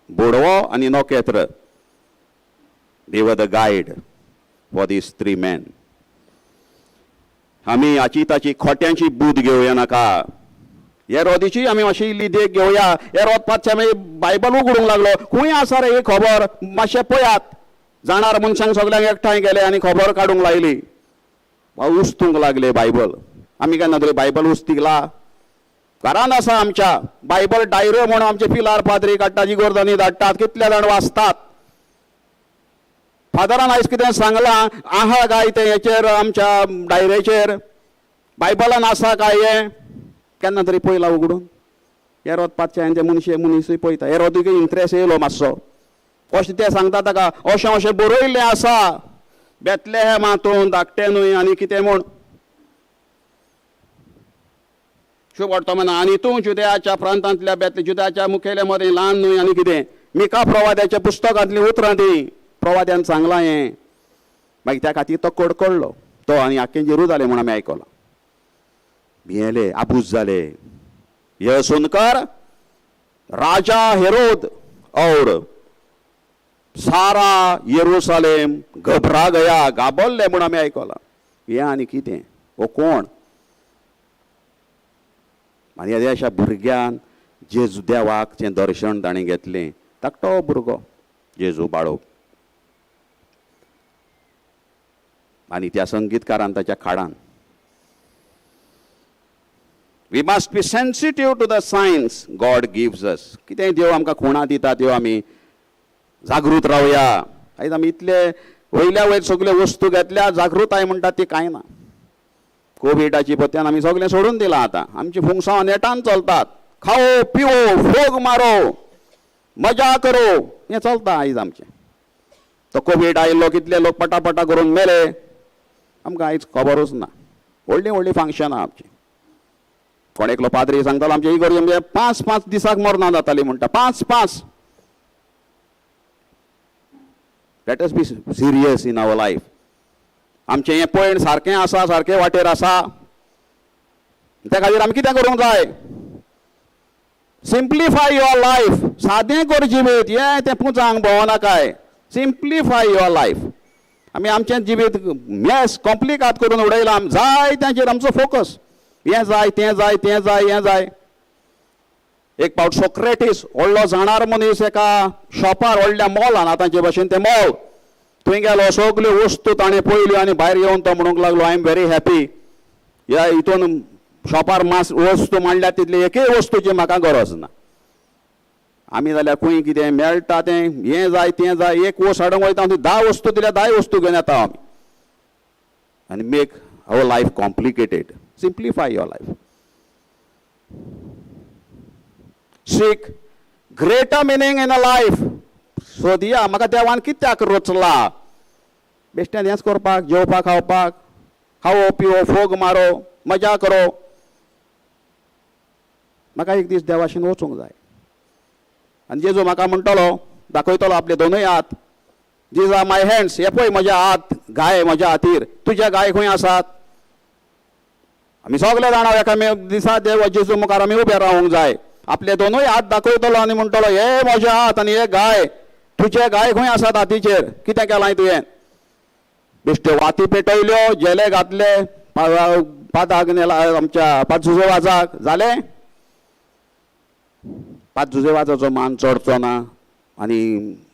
बोडवो आनी नखेत्र, they were the guide for these three men. आमी हाची ताची खोट्यांची बूद घेवया नाका. हेरोदीची आमी मातशी इल्ली देख घेवया. हेरोद पातशें आमी बायबल उगडूंक लागलो, खंय आसा रे ही खबर, मातशें पळयात. जाणार मनशांक सगल्यांक एकठांय गेले आनी खबर काडूंक लायली. उस्तूंक लागले बायबल. आमी केन्ना तरी बायबल उस्तिकला? घरान आसा आमच्या बायबल डायऱ्यो म्हणून. आमचे पिलार पाद्री काडटा, जिगोर्दानी धाडटात, कितले जाण वाचतात. फादरान आयज कितें सांगलां आहा काय तें हेचेर, आमच्या डायरेचेर बायबलान आसा काय हें केन्ना तरी पळयलां उगडून? हेरोद पातशान ते मनशे मनीसूय पळयता. हेरोदूय इंट्रस्ट येयलो मातसो. अशें तें सांगता ताका, अशें अशें बरयल्लें आसा, बेतलेहॅमातून धाकटें न्हय आनी कितें म्हूण. शुभ म्हणा, आनी तूं जुदयाच्या प्रांतांतल्या बेतले जुदयाच्या मुखेल्या मदें ल्हान न्हय आनी कितें. मिका प्रवाद्याच्या पुस्तकांतलीं उतरां ती, प्रवाद्यान सांगलां हें. मागीर त्या खातीर तो कडकडलो तो आनी आख्खें जेरुजालें म्हूण आमी आयकलां. भियेले, आबूज जाले. यह सुनकर राजा हेरोद और सारा येरुसालेम घबरा गया. घाबरले म्हूण आमी आयकलां. हें आनी कितें, हो कोण? आनी येद्या अशा भुरग्यान जेजू देवाक तें दर्शन ताणें घेतलें. धाकटो भुरगो जेजू बाळो. आनी त्या संगीतकारान ताच्या खाडान. We must be sensitive to the signs God gives us. कितें देव आमकां खुणा दिता त्यो आमी जागृत रावया. आयज आमी इतले वयल्या वयर सगल्यो वस्तू घेतल्या, जागृताय म्हणटा ती कांय ना. कोविडाची पत्यान आमी सगळें सोडून दिलां. आतां आमची फुंगसां नेटान चलतात. खाओ पिवो, फोग मारो, मजा करो, हें चलता आयज आमचें. तो कोवीड आयिल्लो, कितले लोक पटापटा करून मेले, आमकां आयज खबरूच ना. व्हडलीं व्हडलीं फंक्शनां आमचीं. कोण एकलो पाद्री सांगतालो, आमचे इगोर्ज म्हणजे 5 5 दिसाक मरणां जातालीं म्हणटा, 5 5. Let us be serious in our life. आमचें हें पयण सारकें आसा, सारकें वाटेर आसा, त्या खातीर आमी कितें करूंक जाय? Simplify your life. सादें कर जिवीत. हें तें पुजांक भोंवनाकाय. Simplify your life. आमी आमचें जिवीत मेस कॉम्प्लिकात करून उडयलां. जाय तांचेर आमचो फोकस, हें जाय, तें जाय, तें जाय, हें जाय. एक फावट सोक्रेटीस व्हडलो जाणार मनीस एका शॉपार, व्हडल्या मॉलान, आतांचे भाशेन तें मॉल, थंय गेलो. सगल्यो वस्तू ताणें पळयल्यो आनी भायर येवन तो म्हणूंक लागलो, I am very happy. ह्या हितून शॉपार मास वस्तू मांडल्या तितली एकय वस्तूची म्हाका गरज ना. आमी जाल्यार खंय कितें मेळटा तें हें जाय, तें जाय. एक वस्त हाडूंक वयता, 10 वस्तू दिल्यार 10 वस्तू घेवन येता आमी. आनी make our life complicated. Simplify your life. Seek greater meaning in a life. सोदया म्हाका देवान कित्याक रचला. बेश्टें हेंच करपाक, जेवपाक, खावपाक, खावो पिवो, फोग मारो, मजा करो. म्हाका एक दीस देवाशीन वचूंक जाय. आनी जेजू म्हाका म्हणटलो, दाखयतलो आपले दोनूय हात. These are my hands. हे पळय म्हज्या हात, गाय म्हज्या हातीर. तुजे गाय खंय आसात? आमी सगळे जाणा, एका दिसा देव जेजू मुखार आमी उबे रावंक जाय. आपले दोनूय हात दाखयतलो आनी म्हणटलो, हे म्हजे हात आनी हे गाय, तुजे गाय खंय आसात हातीचेर? कितें केलां तुवें? बेश्ट्यो वाती पेटयल्यो, जेले घातले, पादाक नेला आमच्या पाजुजे वाजाक, जालें. पाजुजे वाजाचो मान चडचो ना आनी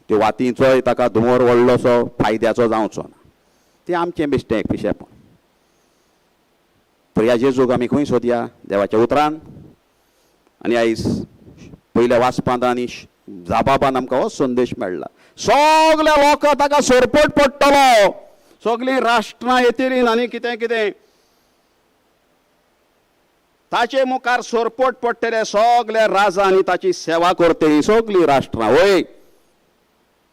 त्यो वातींचोय ताका धुंवर व्हडलोसो फायद्याचो जावचो ना. तें आमचें बेश्टें एक पिशेपण. पूण ह्या जेजूक आमी खंय सोदया? देवाच्या उतरान. आनी आयज पयल्या वाचपांत आनी जाबाबान आमकां हो संदेश मेळ्ळा. सगल्या लोकांक ताका सरपट पडटलो, सगळीं राष्ट्रां येतलीं आनी कितें कितें ताचे मुखार सरपट पडटले. सगळे राजा आनी ताची सेवा करतली सगळीं राष्ट्रां. वय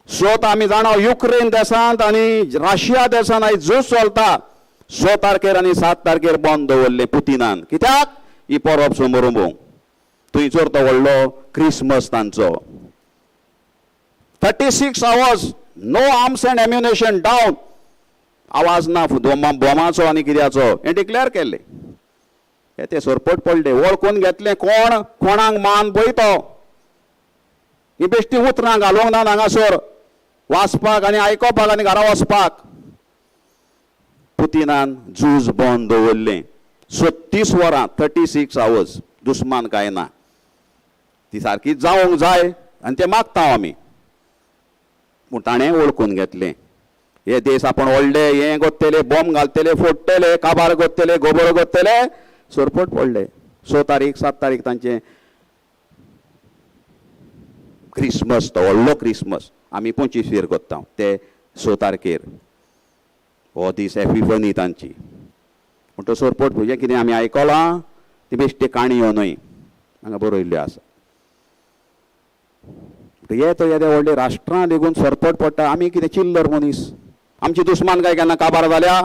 6 आमी जाणा युक्रेन देशांत आनी रशिया देशांत आयज झूज चलता. 6 तारखेर आनी 7 तारखेर बंद दवरलें पुतिनान. कित्याक? ही परब समोर थंयसर तो व्हडलो क्रिसमस तांचो. 36 hours no arms and ammunition down. आवाज ना बोमाचो आनी कित्याचो हें डिक्लेअर केल्लें. हे ते सरपट पडले, वळखून घेतलें कोण कोणाक मान पळय तो. ही बेश्टी उतरां घालूंक ना हांगासर वाचपाक आनी आयकोपाक आनी घरा वचपाक. पुतिनान झूज बंद दवरलें 36 वरां, 36 आवर्स. दुस्मान कांय ना, ती सारकी जावंक जाय आनी तें मागता आमी. पूण ताणें वळखून घेतलें हे देश आपूण व्हडले, हें कोत्तले, बॉम्ब घालतले, फोडटले, काबार कोत्तले, गोबर कोत्तले. सरपट पडले. 6 तारीख 7 तारीख तांचें क्रिसमस, तो व्हडलो क्रिसमस आमी 25 कोत्ता ते 6 तारखेर. हो दीस एपिफनी तांची. म्हणटो सरपट हें कितें आमी आयकलां ती बेश्टी काणयो न्हय, हांगा बरयल्ल्यो आसा. हे तो येदे व्हडले राष्ट्रां लेगून सरपट पडटा. आमी कितें चिल्लर मनीस? आमची दुस्मान काय केन्ना काबार जाल्या?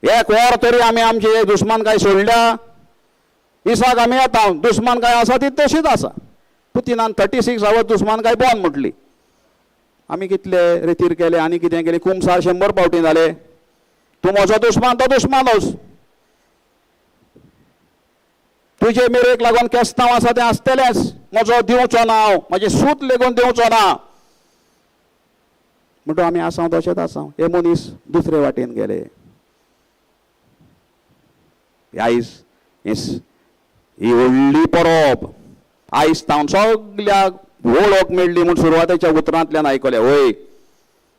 एक वर तरी आमी आमची दुस्मान काय सोडल्या? इसाक आमी येता, दुस्मान काय आसा ती तशीच आसा. पुतिनान 36 आवर्स दुस्मान काय बंद म्हटली. आमी कितले रेतीर केले आनी कितें केलें, कुमसार 100 फावटी जाले. तूं म्हजो दुस्मान तो दुस्मानूच. तुजे मेरेक लागून केस्तांव आसा तें आसतलेंच. म्हजो दिवचो ना हांव, म्हजें सूत लेगून दिवचो ना. म्हणटो आमी आसा तशेंच आसा. हे मनीस दुसरे वाटेन गेले. आयज ही व्हडली परब आयज तावन सगल्याक वळख मेळ्ळी म्हूण सुरवातेच्या उतरांतल्यान आयकलें. वय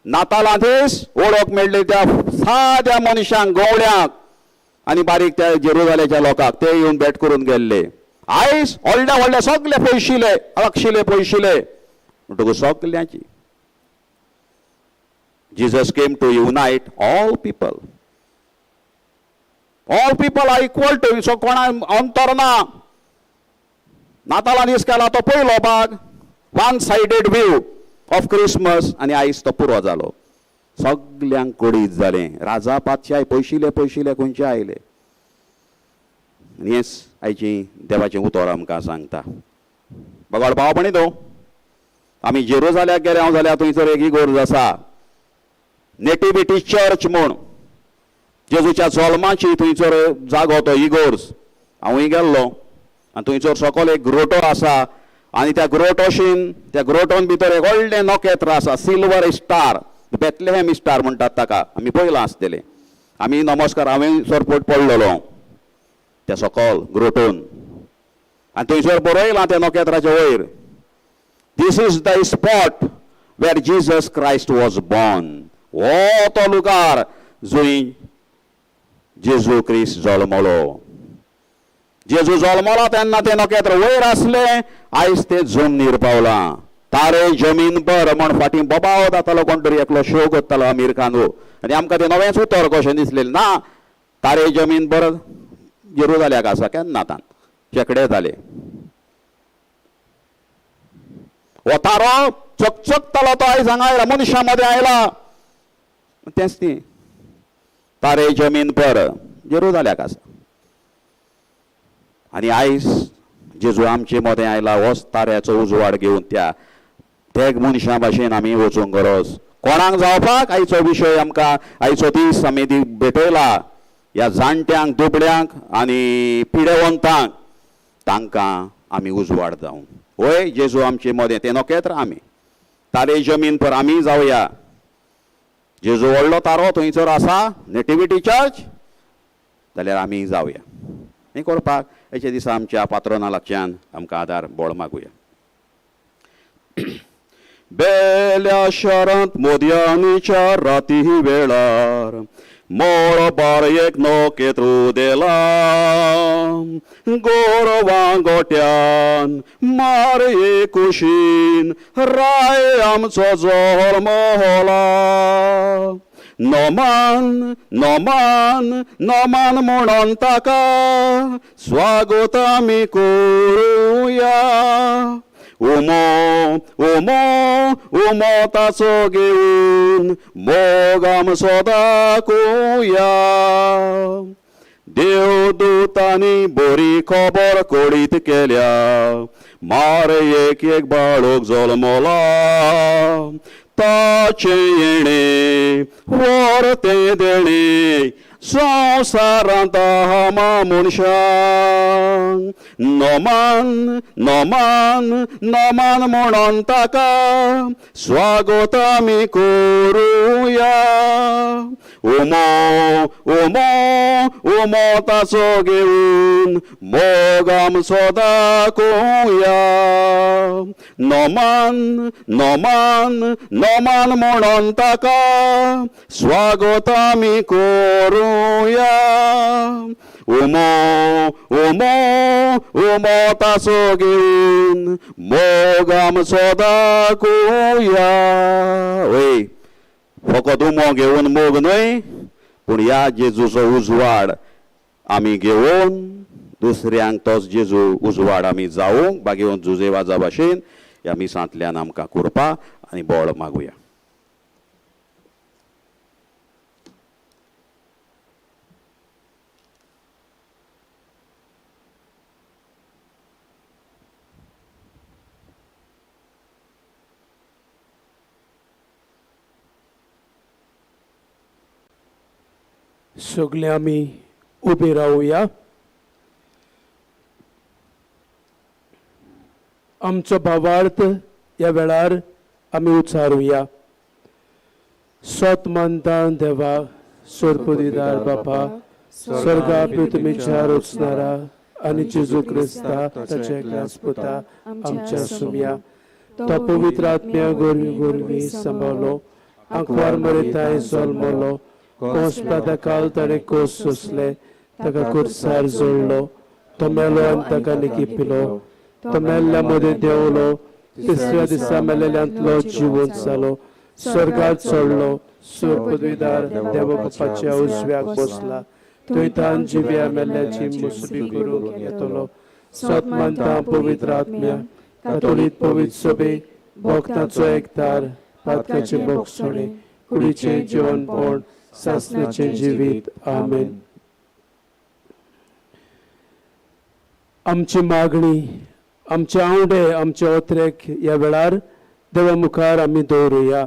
नातालां दीस वळख मेळ्ळी त्या साद्या मनशांक, गवळ्यांक आनी बारीक त्या जेरुजाल्याच्या लोकांक, ते येवन भेट करून गेल्ले. आयज व्हडले व्हडले सगळे पयशिले, लागशिले पयशिले म्हणटकूच सगल्यांची. Jesus came to unite all people. All people are equal to him. So कोणा अंतर ना. नातालां दीस केला तो पयलो भाग, one sided view of Christmas, आनी आयज तो पुरो जालो. सगल्यांक कडीत जालें. राजा पातशाय पयशिले पयशिले खंयचे आयले. आनी हेंच आयची देवाचें उतर आमकां सांगता. बगड भावपणी तो आमी जेरुजाल्याक गेले हांव जाल्यार थंयसर एक इगोर्ज आसा, नेटिविटी चर्च म्हूण. जेजूच्या जल्माची थंयसर जागो तो इगोर्ज. हांवूय गेल्लो आनी थंयसर सकयल एक ग्रोटो आसा आनी त्या ग्रोटोशीन, त्या ग्रोटोन भितर एक व्हडलें नखेत्र आसा, सिल्वर स्टार, बेथलेहेम स्टार म्हणटात ताका. आमी पळयलां आसतलें. आमी नमस्कार, हांवें सरपट पडलेलो त्या सकयल ग्रोटोन आनी थंयसर बरयलां त्या नखेत्राच्या वयर, this is the spot where Jesus Christ was born. हो तो लुगार जंय जेजू क्रिस्त जल्मलो. जेजू जल्मलो तेन्ना तें नखेत्र वयर आसलें, आयज तें जमनीर पावलां. तारे जमीन पर म्हण फाटीं बोबाव जातालो, कोण तरी एकलो शो करतालो आमीर खान. आनी आमकां तें नवेंच उतर कशें दिसलें ना. तारे जमीन पर जेरुजाल्याक आसा केन्ना तान शेंकडे जाले. हो तारो चकचकतालो तो आयज हांगा आयला, मनशां मदें आयला. तेंच ती तारे जमीन पर जेरुजाल्याक आसा. आनी आयज जेजू आमचे मदें आयला, होच ताऱ्याचो उजवाड घेवन त्या तेग मनशां भाशेन आमी वचूंक गरज. कोणाक जावपाक आयचो विशय आमकां, आयचो दीस आमी भेटयला ह्या जाणट्यांक, दुबळ्यांक आनी पिडेवंतांक, तांकां आमी उजवाड जावं. वय जेजू आमचे मदें तें नखेत्र आमी तारे जमीन पर आमी जावया. जेजू व्हडलो तारो थंयसर आसा, नेटिविटी चर्च, जाल्यार आमी जावया. हें करपाक हेच्या दिसा आमच्या पात्रोना लागच्यान आमकां आदार बळ मागुया. बेल्या शारांत मोदयांनीच्या राती वेळार मोरबार एक नखेत्र देला गोरवां गोट्यान मारये कुशीन राय आमचो जल्मला. नमान नमान नमान म्हणून ताका स्वागत आमी करुया. उमो उमो उमो ताचो घेवन मोग आमचो दाखोवया. देवदूतांनी बरी खबर कळीत केल्या मारयेक एक बाळक जल्मला. ताचें येणें व्हरतें देणें संवसारांत हामा मनशांक. नमान नमान नमान म्हणून ताका स्वागत आमी करुया. उमो उमो उमो ताचो घेवन मोग आमचो दाखोवया. नमान नमान नमान म्हणून ताका स्वागत आमी करुया. उमो उमो उमो ताचो घेवन मोग आमचो दाखोवया. वय फकत उमो घेवन मोग न्हय पूण ह्या जेजूचो उजवाड आमी घेवन दुसऱ्यांक तोच जेजू उजवाड आमी जावंक बागेवन जुजेवाजा भाशेन ह्या मिसांतल्यान आमकां कृपा आनी बळ मागुया. सगळे आमी उबे रावया. आमचो भावार्थ ह्या वेळार आमी उच्चारुया. सोत मानता देवा सोरपदिदार बापा स्वर्गा पृथ्वीच्या रचणारा आनी जेजू क्रिस्ता ताच्या एकल्याच पुता आमच्या सुमया तो पवित्र आत्म्या गोरवी गोरवी सांबाळलो आंकवार मरेताय जल्मलो कोस काल ताणें कोस सोंसले ताका कुर्सार जोडलो तो मेलो आनी ताका निकिपिलो तो मेल्ल्या मदें देंवलो तिसऱ्या दिसा मेलेल्यांतलो जिवंत जालो स्वर्गात चडलो सुरपदवीदार देव बापाच्या उजव्याक बसला थंय तान जिव्या मेल्ल्याची मुसबी करूंक येतलो. सत मानता पवित्र आत्म्या कातोलीक पवित्र सभे भक्तांचो एकतार पातकाचे बोगसणे कुडीचें जिवनपण सासणाचें जिवीत. आमेन. आमची मागणी आमचे आंवडे आमचे ओत्रेक ह्या वेळार देवा मुखार आमी दवरुया.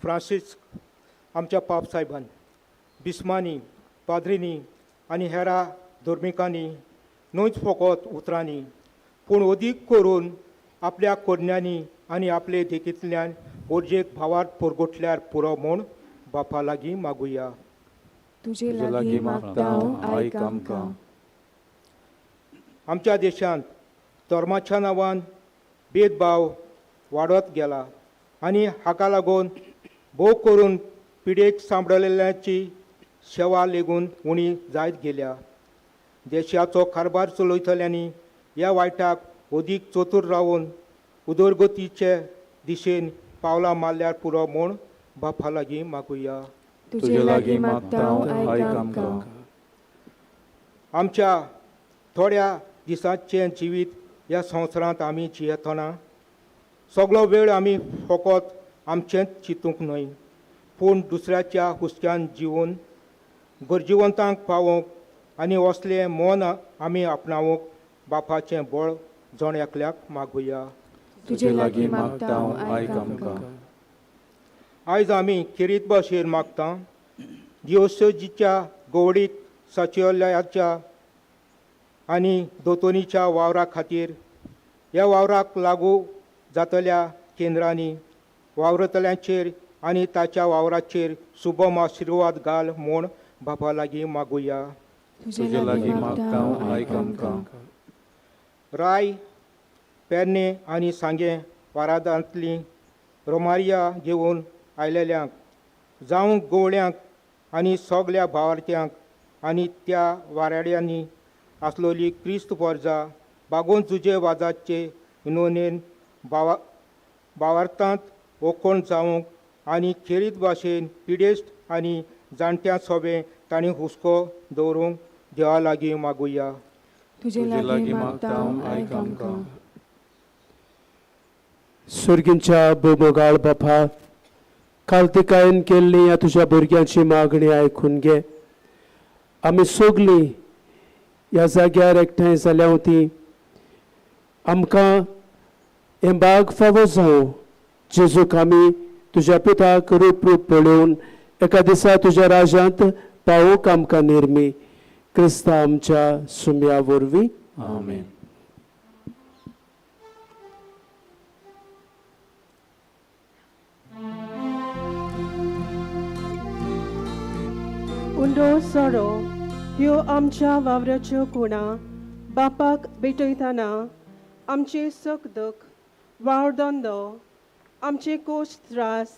फ्रांसीस आमच्या पाप साहेबान बिस्मांनी पाद्रींनी आनी हेरा धर्मिकांनी न्हूच फकत उतरांनी पूण अदीक करून आपल्या करण्यांनी आनी आपले देखींतल्यान गरजेक भावार्थ परगटल्यार पुरो म्हूण बापा लागीं मागुया. तुजे लागीं मागता आयक आमकां. आमच्या देशांत धर्माच्या नांवान भेदभाव वाडत गेला आनी हाका लागून भोव करून पिडेक सांबळलेल्यांची सेवा लेगून उणी जायत गेल्या. देशाचो कारभार चलयतल्यांनी ह्या वायटाक अदीक चतूर रावन उदरगतीचे दिशेन पावलां मारल्यार पुरो म्हूण बापा लागीं मागुया. तुजे लागीं मागता आयक आमकां. आमच्या थोड्या दिसांचें जिवीत ह्या संवसारांत आमी जियेतना सगळो वेळ आमी फकत आमचेंच चिंतूंक न्हय पूण दुसऱ्याच्या हुस्क्यान जिवन गरजेवंतांक पावोवंक आनी असलें मन आमी आपणावंक बापाचें बळ जण एकल्याक मागुया. तुजे लागीं मागता आयक आमकां. आयज आमी खेरीत भाशेन मागता दियोसोजीच्या गवडीक सचिवालयाच्या आनी दोतोनीच्या वावरा खातीर ह्या वावराक लागू जातल्या केंद्रांनी वावरतल्यांचेर आनी ताच्या वावराचेर सुबम आशिर्वाद घाल म्हूण बापा लागीं मागुया. तुजे लागीं मागता आयक आमकां. राय पेरणे आनी सांगें वारादांतलीं रोमारिया घेवन आयलेल्यांक जावं गवळ्यांक आनी सगल्या भावार्थ्यांक आनी त्या वाराड्यांनी आसलोली क्रिस्त पोरजा बागोवन जुजे वाजाचे विनोनेन भावा भावार्थांत ओकोण जावंक आनी खेरीत भाशेन पिडेस्त आनी जाणट्यां सोबें तांणी हुस्को दवरूंक देवा लागीं मागुया. तुजे लागीं मागता आयक आमकां. सुर्गींच्या बोमोगाळ बापा, कालतिकायेन केल्ली ह्या तुज्या भुरग्यांची मागणी आयकून घे. आमी सगलीं ह्या जाग्यार एकठांय जाल्या ती आमकां हें बाग फावो जावं. जेजूक आमी तुज्या पुताक रूप रूप पळोवन एका दिसा तुज्या राज्यांत पावोवंक आमकां निर्मी क्रिस्ता आमच्या सुम्या वरवीं. आमेन. उंडो सोरो ह्यो आमच्या वावराच्यो कुणा बापाक भेटयतना आमचे सुख दुख वावरधंदो आमचे कोश त्रास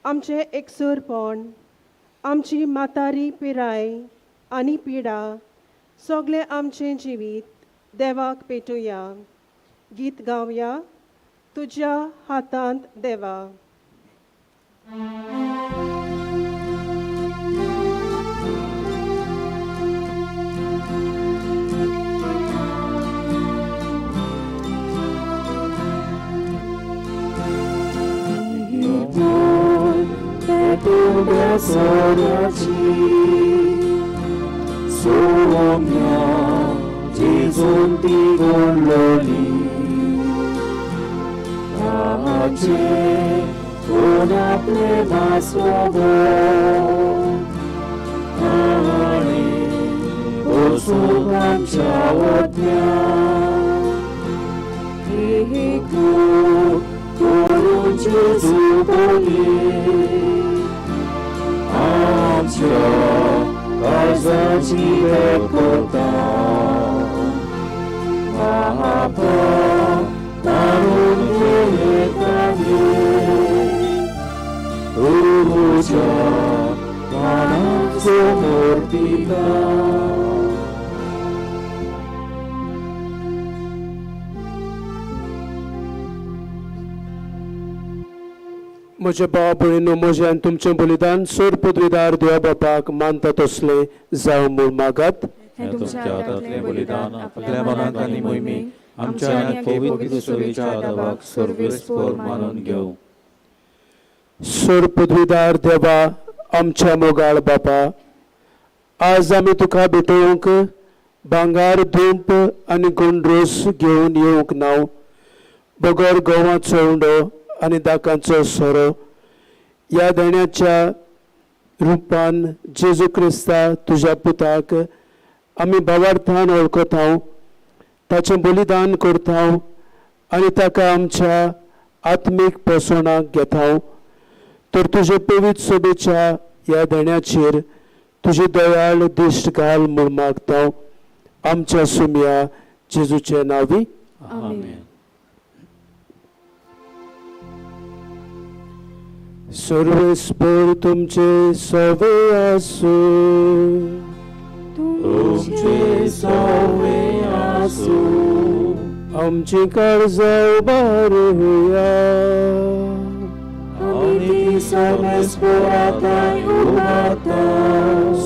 आमचें एकसुरपण आमची म्हातारी पिराय आनी पिडा सगळें आमचें जिवीत देवाक पेटुया. गीत गावया तुज्या हातांत देवा. Sonia Jesun ti gololi Tache una plema sobo Ani osukam chawotnya Iku korun Jesu boli Amcha काळजाची बेकोता बापा तारून घेताले तुज्या मनाक समर्पिता. म्हजे भाव भयणीनो, म्हजें आनी तुमचें बलिदान सोर पदवीदार देवा बापाक मानता तसलें जावं म्हूण मागात. हें तुमच्या हातांतलें बलिदान आपल्या मनाक आनी मोहिमेक आमच्या ह्या पवित्र सभेच्या आदाबाक सर्वेस्पर मानून घेवं. सोर पदवीदार देवा आमच्या मोगाळ बापा, आज आमी तुका भेटोवंक भांगार धुंप आनी गोंड्रोस घेवन येवंक ना, बगर गोवाचो उंडो आनी दाकांचो सोरो ह्या देण्याच्या रुपान जेजू क्रिस्ता तुज्या पुताक आमी भावार्थान वळखता, ताचें बलिदान करता आनी ताका आमच्या आत्मीक पोसणाक घेता. तर तुजे पवित्र सभेच्या ह्या देण्याचेर तुजी दयाळ दिश्ट घाल म्हूण मागता आमच्या सुमया जेजूचे नांवी. आमेन. सर्वेस्पर तुमचे सवे आसूं. तुमचे सवे आसूं. आमची काळजां उबारुया. आमी ती सर्वेस्परा थंय उबारता.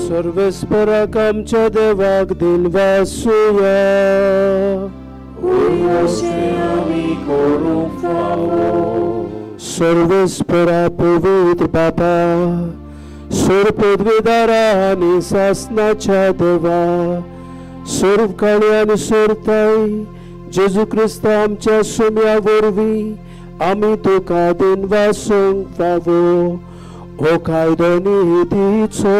सर्वेस्पराक आमच्या देवाक दिनवासुया. अशें आमी करूंक फावो. सर्वेस्परा पवित्र बापा, सोर पदवीदारा आनी सासनाच्या देवा, सर्व काळी आनी सोरताय जेजू क्रिस्त आमच्या सुम्या वरवीं आमी तुका दिनवासूंक फावो. हो कायदो नितीचो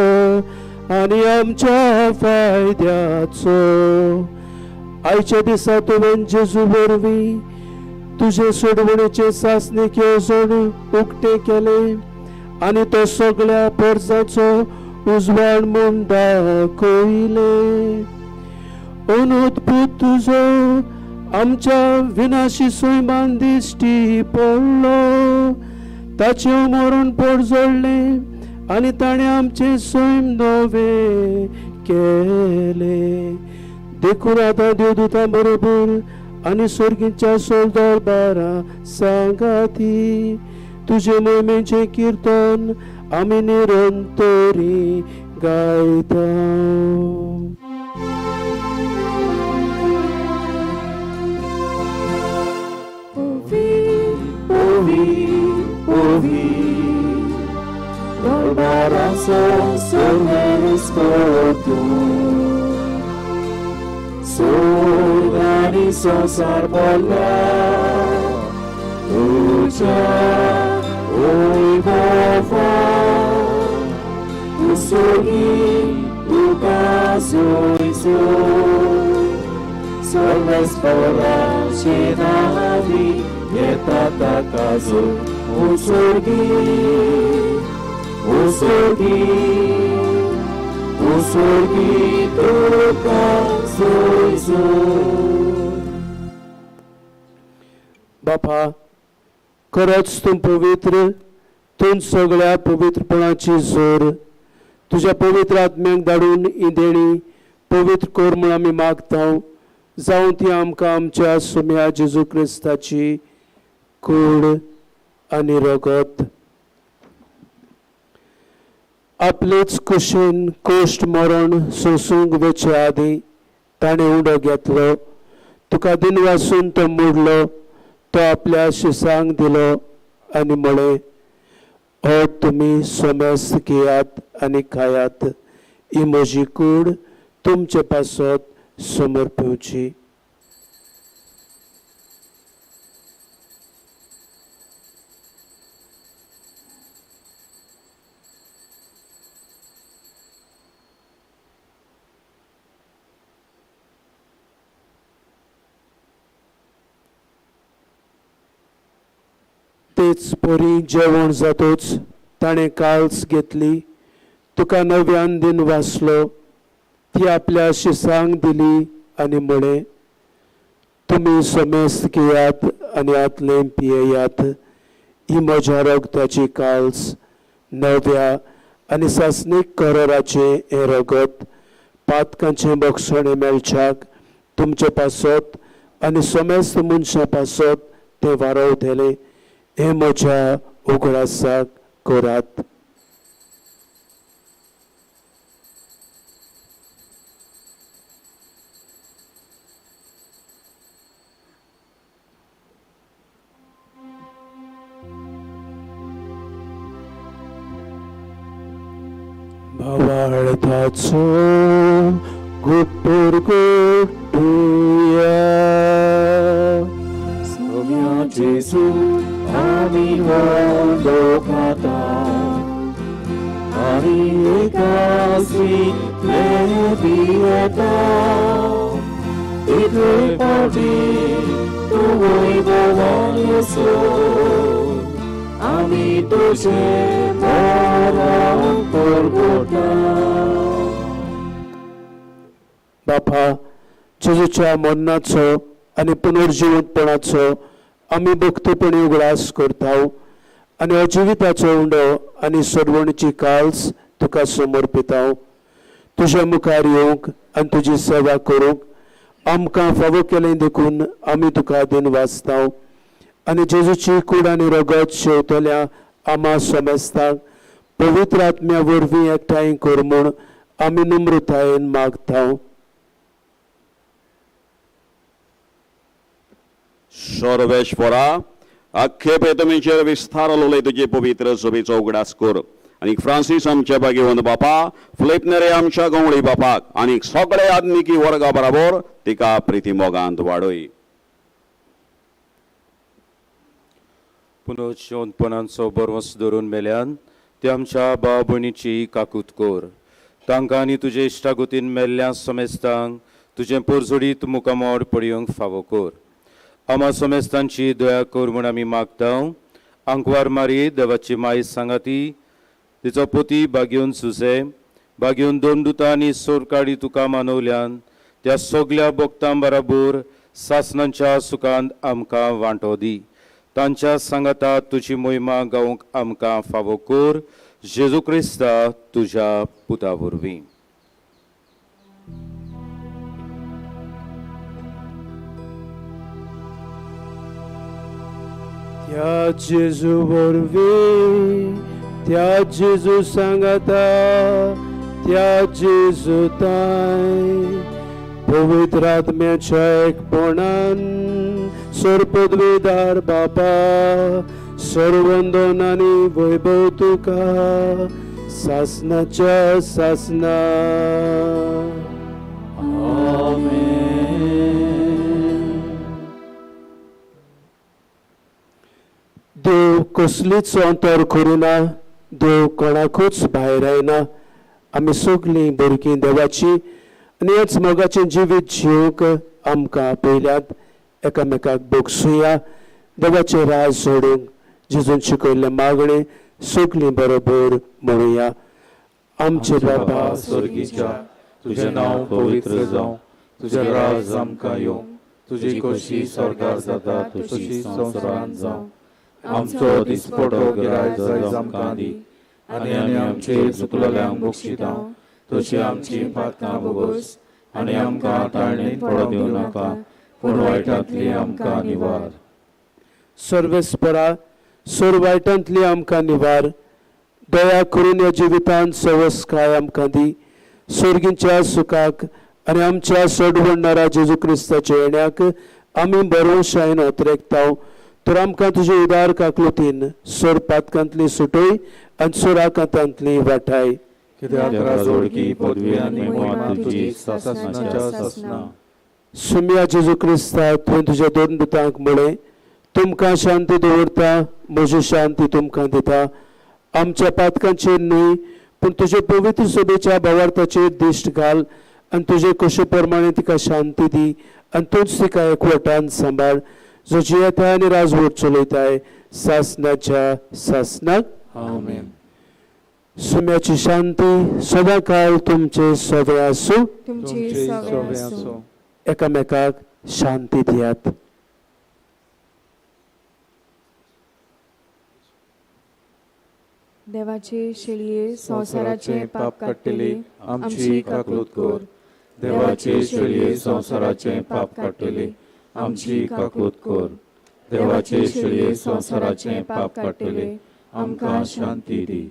आनी आमच्या फायद्याचो. आयच्या दिसा तुवें जेजू वरवीं तुजे सोडवणेचे सासणीक येवजण उक्तें केलें आनी तो सगळ्या पोरसाचो उजवाड म्हूण दाखयलें. अनुद्भूत तुजो आमच्या विनाशी सैमान दिश्टी पडलो, ताचें मरण पोरजोडलें आनी ताणें आमचें सैम नवें केलें. देखून आतां देवदूतां बरोबर आनी सर्गीच्या सोलदरबारा सांगाती तुजे मोहिमेचें किर्तन आमी निरंतरी गायता. सोर्गानी संसार बोला तुझ्या वैभवान तूं सोगी तुका सोय सोय सर्वेस्पराचे नांवी येता ताका जोय. ओ सोगी ओ सोगी ओ सोगी तुका सोय सोय. बापा, खरोच तूं पवित्र, तूं सगळ्या पवित्रपणाची जोर. तुज्या पवित्र आत्म्याक धाडून ही देणी पवित्र कर म्हूण आमी मागता, जावं ती आमकां आमच्या सुम्या जेजू क्रिस्ताची कूड आनी रगत. आपलेच कुशीन कोश्ट मरण सोंसूंक वेचे आदीं ताणें उडो घेतलो, तुका दिनवासून तो मोडलो, तो आपल्या शिसांक दिलो आनी म्हळें, हो तुमी सोमेस्त घेयात आनी खायात, ही म्हजी कूड तुमचे पासत समर्पिवची. तेच परी जेवण जातोच ताणें काल्स घेतली, तुका नव्यान दिन वाचलो, ती आपल्या शिसांक दिली आनी म्हळें, तुमी समेस्त घेयात आनी आतलें पियेयात, ही म्हज्या रगताची काल्स, नव्या आनी सासणीक कराराचें हें रगत पातकांचें बक्षणें मेळच्याक तुमचे पासत आनी समेस्त मनशां पासत तें वारवतलें. हें म्हज्या उगडासाक करात. भावार्थाचो गुप्त गुटुया. सोम्या जेजू आमी हो खाता आनी एकासी पियेता, इतले फावटी तूं वैभवान येसून आमी तुजें मरण परगटा. बापा, जेजूच्या मरणाचो आनी पुनर्जिवंतपणाचो आमी भक्तपणी उगडास करता आनी अजिविताचो उंडो आनी सरवणीची काल्स तुका समर्पिता. तुज्या मुखार येवंक आनी तुजी सेवा करूंक आमकां फावो केलें देखून आमी तुका दिनवासता आनी जेजूची कूड आनी रगत शेवतल्या आमा समेस्तांक पवित्र आत्म्या वरवीं एकठांय कर म्हूण आमी नम्रतायेन मागता. सर्वेश्वरा, आख्खे पेतमीचेर विस्तारलोले तुजे पवित्र सभेचो उगडास कर आनी फ्रांसीस आमच्या भाग्यवंत बापा, फिलीप नेरे आमच्या गवळी बापाक आनी सगळे आदनिकी वर्गा बराबर तिका प्रिती मोगांत वाडय. पुनर्जिवंतपणाचो बरवस धरून मेल्यान ते आमच्या भाव भयणीची काकूत कर, तांकां आनी तुजे इश्टागतीन मेल्ल्या समेस्तांक तुजें पोरजोडीत मुखामोड पळोवंक फावो कर. आमा समेस्तांची दया कर म्हूण आमी मागता. आंकवार मारी देवाची माय सांगाती तिचो पती भाग्योन सुसे, भाग्योन दोन दुतां आनी सोरकाडी तुका मानवल्यान त्या सगळ्या भक्तां बराबर सासणाच्या सुखांत आमकां वांटो दी. तांच्या सांगाता तुजी म्हयमा गावंक आमकां फावो कर, जेजू क्रिस्ता तुज्या पुता वरवीं. त्या जेजू वरवीं, त्या जेजू सांगाता, त्या जेजू ताय पवित्र आत्म्याच्या एकपणान सर्पद्वेदार बापा सर्वंदन आनी वैभव तुका सासनाच्या सासना. देव कसलीच अंतर करिना, देव कोणाकूच भायर आयना. आमी सगळीं भुरगीं देवाची आनी हेच मोगाचें जिवीत जिवंक आमकां पयल्यात. एकामेकाक भोगसुया, देवाचें राज सोडूंक जेजून शिकयल्लें मागणें सगळीं बरोबर म्हणुया. आमचे बाबा स्वर्गीच्या, तुजें नांव पवित्र जावं, तुजें राज आमकां येवं, तुजी खोशी स्वर्गार जाता तशी संवसारांत जावं. आमचो दिसपटो गिरायक जायज आमकां दी आनी आनी आमचे चुकलेल्यांक बक्षिता तशी आमची पातकां भोगोस आनी आमकां ताळणीत पडो दिवं नाका, पूण वायटांतली आमकां निवार. सर्वेस्परा, सोर वायटांतली आमकां निवार. दया करून ह्या जिवितांत सवस्काय आमकां दी. स्वर्गींच्या सुखाक आनी आमच्या सोडवणणारा जेजू क्रिस्ताच्या येण्याक आमी बरोवशायेन अत्रेकताव. तर आमकां तुजे उदार काकलुतीन सोर पातकांतली सुटय आनी सोराकांतांतली वाठाय. कित्याक राजवडकी पदवी आनी महिमा तुजी सासणाच्या सासणा. सुम्या जेजू क्रिस्ता, तुवें तुज्या दोन दुतांक म्हळें, तुमकां शांती दवरता, म्हजी शांती तुमकां दिता. आमच्या पातकांचेर न्हय पूण तुजे पवित्र सभेच्या भावार्थाचेर दिश्ट घाल आनी तुजे कशे प्रमाणे तिका शांती दी आनी तूंच तिका एकवटान सांबाळ, जो जियेता आनी राजवट चलयताय सासणाच्या सासणाक. आमेन. सुम्याची शांती सदां काळ तुमचे सगळे आसूं. तुमचे सगळे आसूं. एकामेकाक शांती दियात. देवाचे शेळये संवसाराचे पाप काडटली आमची काकूत कर. देवाचे शेळये संवसाराचे पाप काडटली आमची काकूत कर. देवाचे शेळये संवसाराचे पाप काडटले आमकां शांती दी.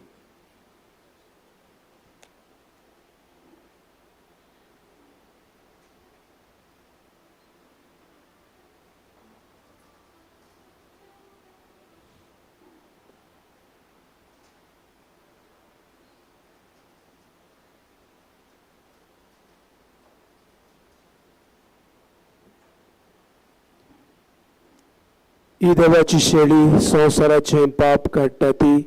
ही देवाची शेळी संवसाराचें पाप काडटा ती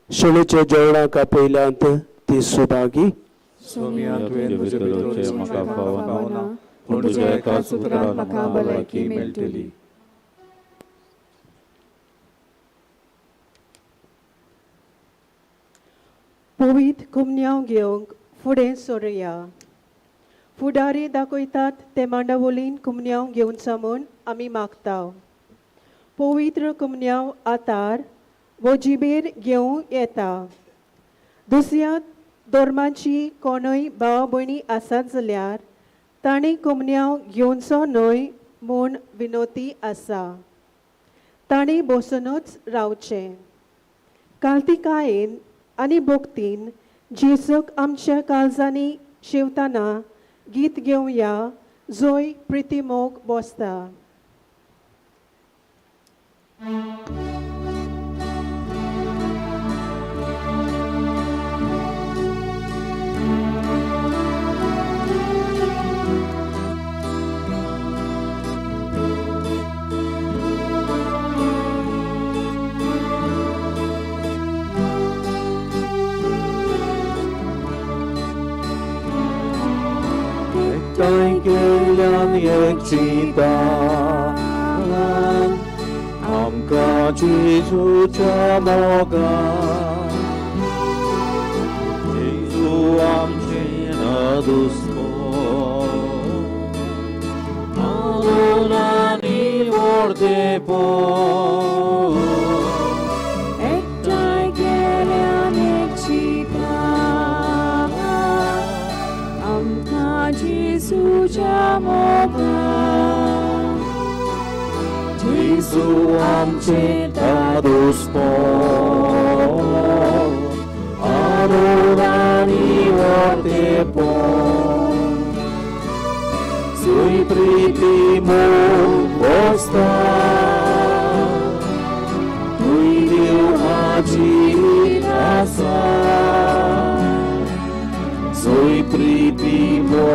शेळीच्या जेवणाक आपयल्यांत ती सुभागी. सोम्या, तुवें म्हजे भितरचें म्हाका फावना, पूण तुज्या एकाच उतरान म्हाका भलायकी मेळटली. पवित्र कुमन्यांव घेवंक फुडें सोरुया. फुडारी दाखयतात ते मांडावलीन कुमन्यांव घेवचा म्हूण आमी मागता. पवित्र कुमन्यांव आतार वो जिबेर घेवं येता. दुसऱ्या धर्माची कोणूय भाव भयणी आसात जाल्यार तांणी कुमन्यांव घेवचो न्हय म्हूण विनोती आसा. तांणी बसुनूच रावचें. कालतिकायेन आनी भक्तीन जेजूक आमच्या काळजांनी शेवतना गीत घेवया जंय प्रितीमोग बसता. एकठांय केल्ल्यान एक चिंतान आमकां जेजूच्या मोगान. आमचे नादुस्पो आनी वर्तेपो एकठांय केल्यान एक चिंता आमकां जेजूच्या मोगान जेजू आमचे दादोसपो आनी वर्तेपो Sui priti mosta Tui Deu agir asa Sui priti mo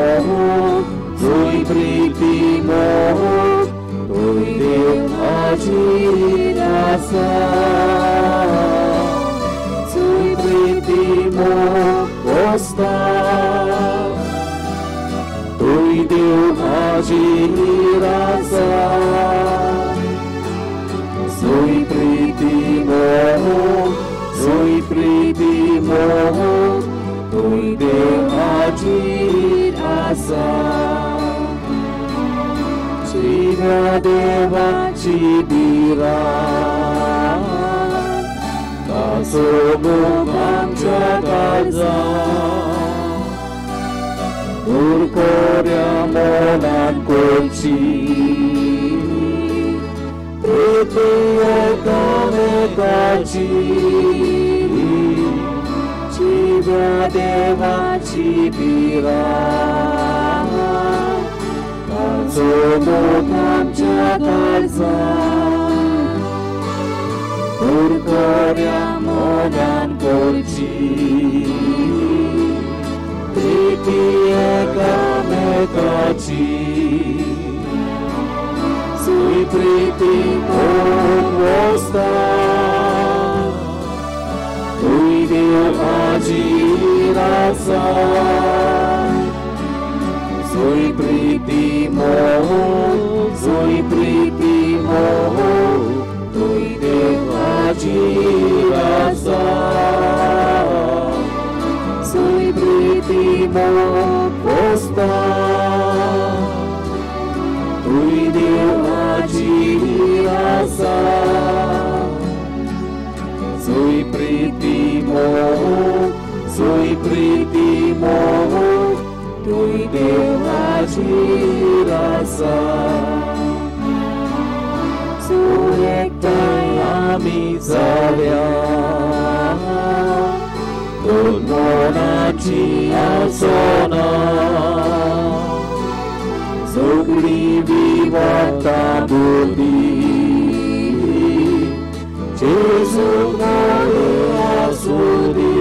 Sui priti mo Tui Deu agir asa Sui priti mo osta Tui Deu agir asa Sui priti mo Sui priti mo Tui Deu agir asa Chiva Deva Chibira Taso Mukhamcha Kaza Urkorya monan kochi Priti ekamekachi Chiva Deva Chibira Taso Mukhamcha Kaza Urkorya monan kochi Priti ekamekachi Sui priti mosta Tui Deu agir asa Sui priti mo Sui priti mo Tui Deu agir asa Sui priti mo posta Tui Deu agir asa Sui priti mo Sui priti mo Tui Deu agir asa Surektai ami zalya Monachi asona Sugri vivata buddhi Jesu mole asudi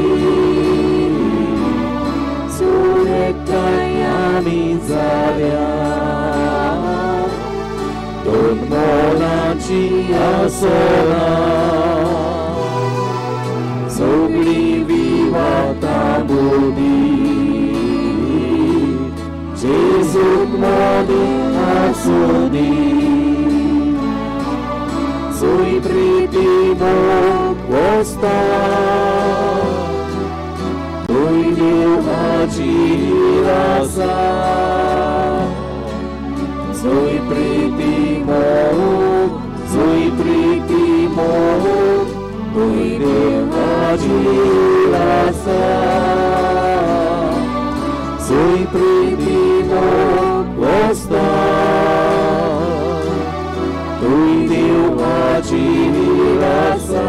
Surektai ami zalya Don monachi asona Sogli vivata buddhi Jesu mole asudi Sui priti mo posta Tui Deu agir asa Sui priti mo Sui priti mo Tui Deu agir asa Sui priti mo posta Tui Deu agir asa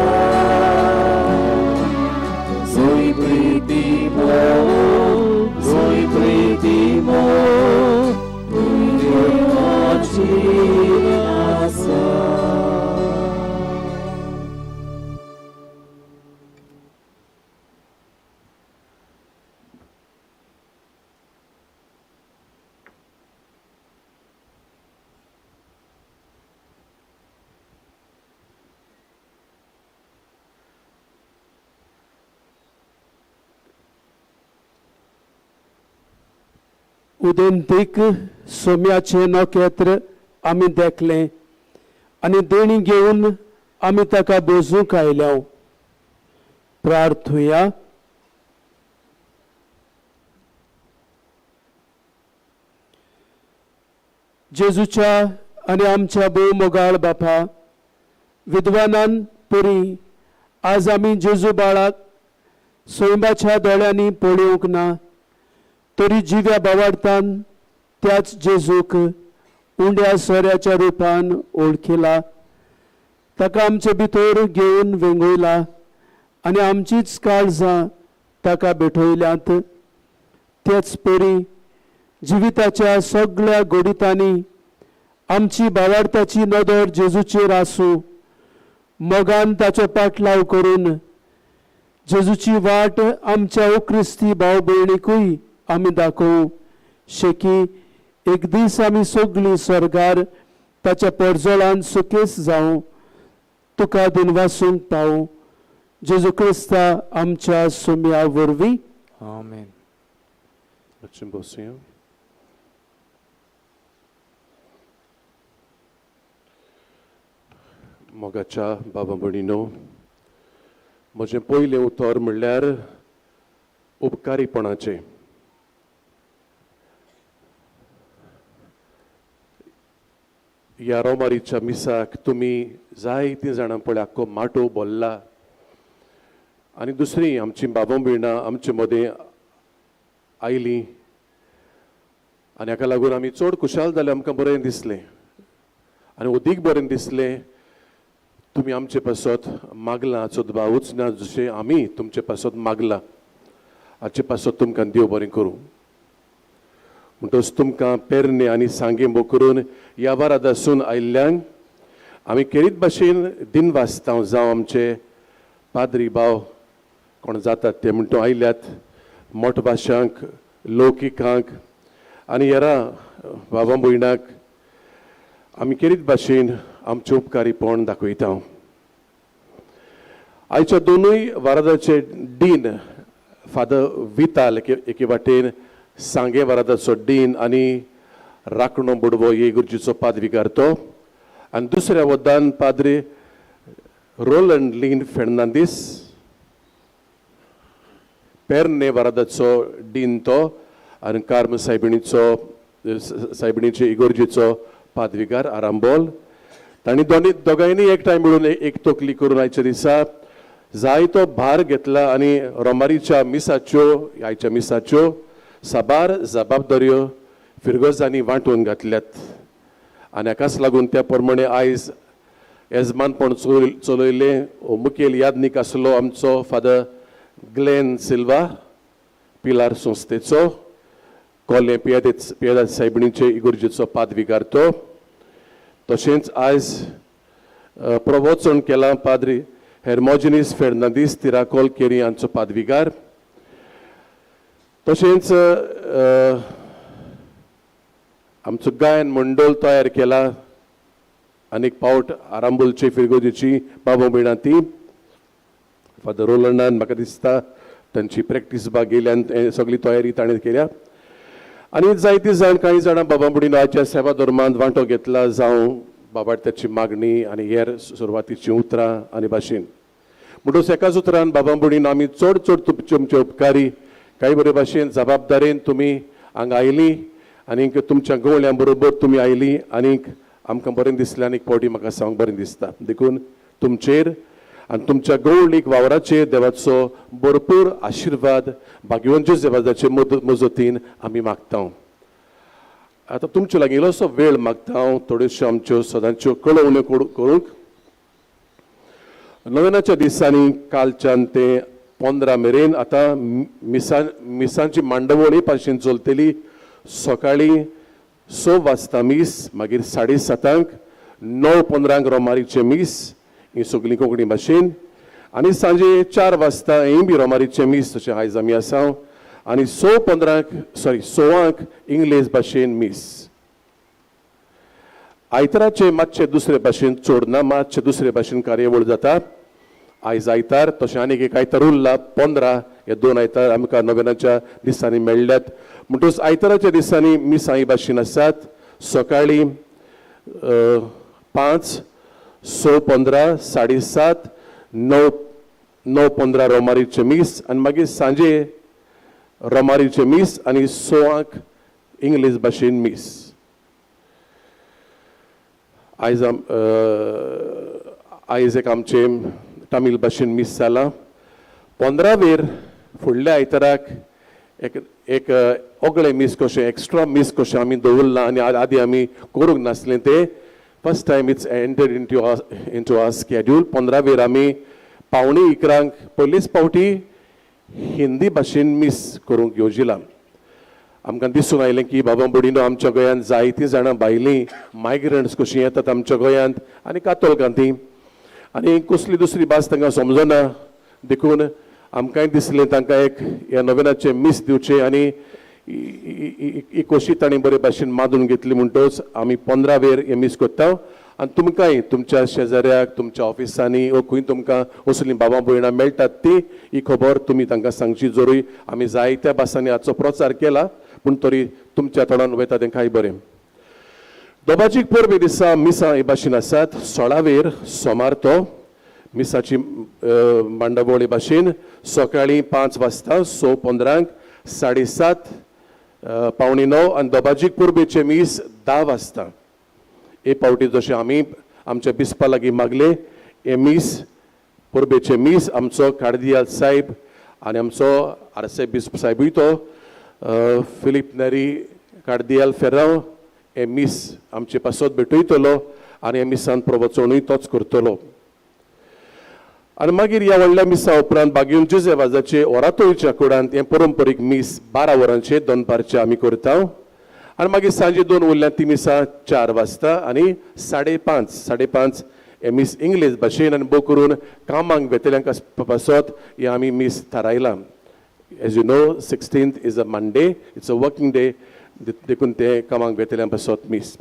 Sui priti mo Sui priti mo Tui Deu agir asa उदेंतीक सोम्याचें नखेत्र आमी देखलें आनी देणी घेवन आमी ताका बोजूंक आयल्या. प्रार्थुया. जेजूच्या आनी आमच्या भोव मोगाळ बापा, विद्वानान परी आज आमी जेजू बाळाक सैमाच्या दोळ्यांनी पळोवंक ना, तरी जिव्या बावाडतान त्याच जेजूक उंड्या सोऱ्याच्या रुपान ओळखिला, ताका आमचे भितर घेवन वेंगयला आनी आमचीच काळजां ताका भेटयल्यांत. त्याच परी जिविताच्या सगळ्या घडितांनी आमची भावार्थाची नदर जेजूचेर आसूं, मोगान ताचो पाटलाव करून जेजूची वाट आमच्या क्रिस्ती भाव भयणीकूय आमी दाखोवं, शेकी एक दीस आमी सगळीं स्वर्गार ताच्या परजळान सुकेस जावं, तुका दिनवासूंक पावूं. जेजू क्रिस्ता आमच्या सुम्या वरवीं. आमेन. मातशें बसुया. मोगाच्या बाबा भयणीनो, म्हजें पयलें उतर म्हणल्यार उपकारीपणाचें. ह्या रोमारीच्या मिसाक तुमी जायतीं जाणां पळय आख्खो माटोव भरला आनी दुसरी आमची बाबा भयणां आमचे मदें आयलीं आनी हाका लागून आमी चड खुशाल जाले. आमकां बरें दिसलें आनी अदीक बरें दिसलें तुमी आमचे पासत मागलां, हाचो भावूच ना जशें आमी तुमचे पासत मागलां, हाचे पासत तुमकां देव बरें करूं. म्हणटच तुमकां पेरणे आनी सांगें करून ह्या वारादासून आयिल्ल्यांक आमी केरीत भाशेन दिनवासता. जावं आमचे पाद्री भाव कोण जातात ते म्हणटो आयल्यात, मोठ भाशांक, लौकिकांक आनी हेरां बाबा भयणाक आमी केरीत भाशेन आमचें उपकारीपण दाखयता. आयच्या दोनूय वारादाचे डीन फादर विताल एके वाटेन सांगे वारादाचो डीन आनी राखणो बुडवो हे गुरुजीचो पादविगार तो, आनी दुसऱ्या वद्दान पाद्री रोलंड लीन फेर्नांदीस पेरणे वारादाचो डीन तो आनी कार्म सायबिणीचो सायबिणीचे इगोर्जीचो पादविगार आरांबोल. तांणी दोगांयनी एकठांय मेळून एक तकली करून आयच्या दिसा जायतो भार घेतला आनी रोमारीच्या मिसाच्यो आयच्या मिसाच्यो साबार जबाबदाऱ्यो फिरगर्जांनी वांटून घातल्यात आनी हाकाच लागून त्या प्रमाणे आयज येजमानपण चलयलें. मुखेल यादनीक आसलो आमचो फादर ग्लेन सिल्वा पिलार संस्थेचो, कोलें पियेदाद सायबिणीचे इगर्जेचो पादविगार तो. तशेंच आयज प्रवचन केलां पाद्री हेर्मोजिनीस फेर्नांदीस तिराकोल केरी हांचो पादविगार. तशेंच आमचो गायन मंडळ तयार केला आनी एक पावट आरांबोलची फिरगोजेची बाबा भयणां ती फादर रोलंडान म्हाका दिसता तांची प्रॅक्टीस बाग गेल्यान सगळी तयारी ताणें केल्या आनी जायतीं जाण कांय जाणां बाबा भयणीन आयच्या सेवा धर्मांत वांटो घेतला, जावं बाबा त्याची मागणी आनी हेर सुरवातीचीं उतरां आनी भाशेन. म्हणटच एकाच उतरान बाबा भयणीन आमी चड चड तुमचे उपकारी. कांय बरे भाशेन जबाबदारेन तुमी हांगा आयलीं आनीक तुमच्या गवळ्यां बरोबर तुमी आयलीं आनीक आमकां बरें दिसलें आनी एक फावटी म्हाका सांगूंक बरें दिसता. देखून तुमचेर आनी तुमच्या गवळीक वावराचेर देवाचो भरपूर आशिर्वाद भाग्यवंत देवाचे मजतीन आमी मागता. आतां तुमचे लागीं इल्लोसो वेळ मागता हांव थोड्योश्यो आमच्यो सदांच्यो कळोवण्यो करूंक. नव्याच्या दिसांनी कालच्यान ते 15 मेरेन आतां मिसांची मांडवळ हे भाशेन चलतली. सकाळीं 6 वाजता मीस, मागीर 7:30, 9:15 रोमारीचें मीस, ही सगळीं कोंकणी भाशेन, आनी सांजे 4 वाजता हें बी रोमारीचें मीस तशें आयज आमी आसा, आनी 6:15 इंग्लीश भाशेन मीस. आयताराचें मातशें दुसरे भाशेन चड ना, मातशें दुसरे भाशेन कार्यावळ जाता. आयज आयतार तशें आनीक एक आयतार उरला 15, हे 2 आयतार आमकां नव्याच्या दिसांनी मेळ्ळ्यात. म्हणटच आयताराच्या दिसांनी मिसां ही भाशेन आसात. सकाळीं 5, 6:15, 7:30, 9:15 रोमारीचें मीस आनी मागीर सांजे रोमारीचें मीस आनी 6 इंग्लीश भाशेन मीस. आयज आयज एक आमचें तामील भाशेन मीस जालां. 15वेर फुडल्या आयताराक एक एक ओगळे मीस कशें, एक्स्ट्रा मीस कशें आमी दवरलां आनी आदी आमी करूंक नासलें तें. First time it's entered into our schedule. 15वेर आमी 10:45 पयलीच फावटी हिंदी भाशेन मीस करूंक येवजिलां. आमकां दिसून आयलें की बाबा भयणीनो आमच्या गोंयांत जायतीं जाणां भायलीं मायग्रंट्स कशीं येतात आमच्या गोंयांत आनी कातोलकां तीं आनी कसली दुसरी भास तांकां समजना, देखून आमकांय दिसलें तांकां एक ह्या नोवेनाचें मीस दिवचें आनी ही कोशी तांणी बरे भाशेन मानून घेतली. म्हणटच आमी 15वेर हें मीस करता आनी तुमकांय तुमच्या शेजाऱ्याक, तुमच्या ऑफिसांनी वो खंय तुमकां असलीं बाबा भयणां मेळटात ती ही खबर तुमी तांकां सांगची. जरूय आमी जायत्या भासांनी हाचो प्रचार केला पूण तरी तुमच्या तोंडान वयता तें कांय बरें. दोबाजीक परबे दिसा मिसां हे भाशेन आसात. 16वेर सोमार तो मिसाची मांडावळ हे भाशेन सकाळीं 5 वाजता, 6:15, 7:30, 8:45 आनी दोबाजीक परबेचें मीस 10 वाजता. हे फावटी जशें आमी आमच्या बिस्पा लागीं मागलें हें मीस परबेचें मीस आमचो कार्दियाल साहेब आनी आमचो आर्सेबिस्प साहेबूय तो फिलीप नेरी कार्दियाल फेरांव हें मीस आमचे पासत भेटयतलो आनी हें मिसान प्रवचनूय तोच करतलो. आनी मागीर ह्या व्हडल्या मिसा उपरांत बागेवन जुजे वाजाचे ओरातोयच्या कुडांत हें परंपरीक मीस 12 वरांचेर दनपारचें आमी करता. आनी मागीर सांजे 2 उरल्या ती मिसां 4 वाजता आनी 5:30 हें मीस इंग्लीश भाशेन आनी भोव करून कामाक वेतल्यांक पासत हें आमी मीस थारायलां. As you know 16th is a Monday, it's a working day, देखून तें कामाक वेतल्यां पासत मीस.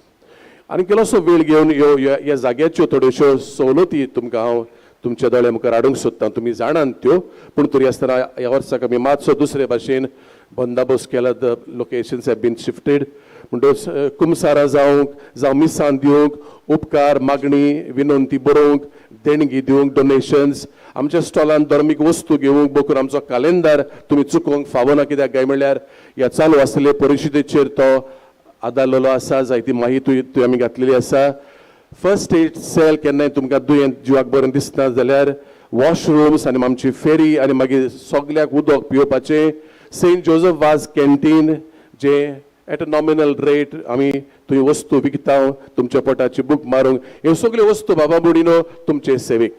आनी केलोसो वेळ घेवन ह्यो ह्या जाग्याच्यो थोड्योश्यो सवलती तुमकां हांव तुमच्या दोळ्या मुखार हाडूंक सोदता. तुमी जाणात त्यो, पूण तरी आसतना ह्या वर्साक आमी मातसो दुसरे भाशेन बंदोबस्त केला. The locations have been shifted. म्हणटच कुमसारां जावंक, जावं मिसां दिवंक, उपकार मागणी विनंती बरोवंक, देणगी दिवंक, डोनेशन्स, आमच्या स्टॉलान धर्मीक वस्तू घेवंक, बकून आमचो कालेंदार तुमी चुकोवंक फावना. कित्याक काय म्हणल्यार ह्या चालू आसले परिशदेचेर तो आदारलेलो आसा, जायती माहिती थंय आमी घातलेली आसा. फर्स्ट एड सेल केन्नाय तुमकां दुयेंत जिवाक बरें दिसना जाल्यार वॉशरूम्स आनी आमची फेरी आनी मागीर सगल्याक उदक पिवपाचें. सेंट जोजफ वाज कॅन्टीन जें एट अ नॉमिनल रेट आमी थंय वस्तू विकता, तुमच्या पोटाची बूक मारूंक, ह्यो सगल्यो वस्तू बाबा भयणीनो तुमचे सेवेक.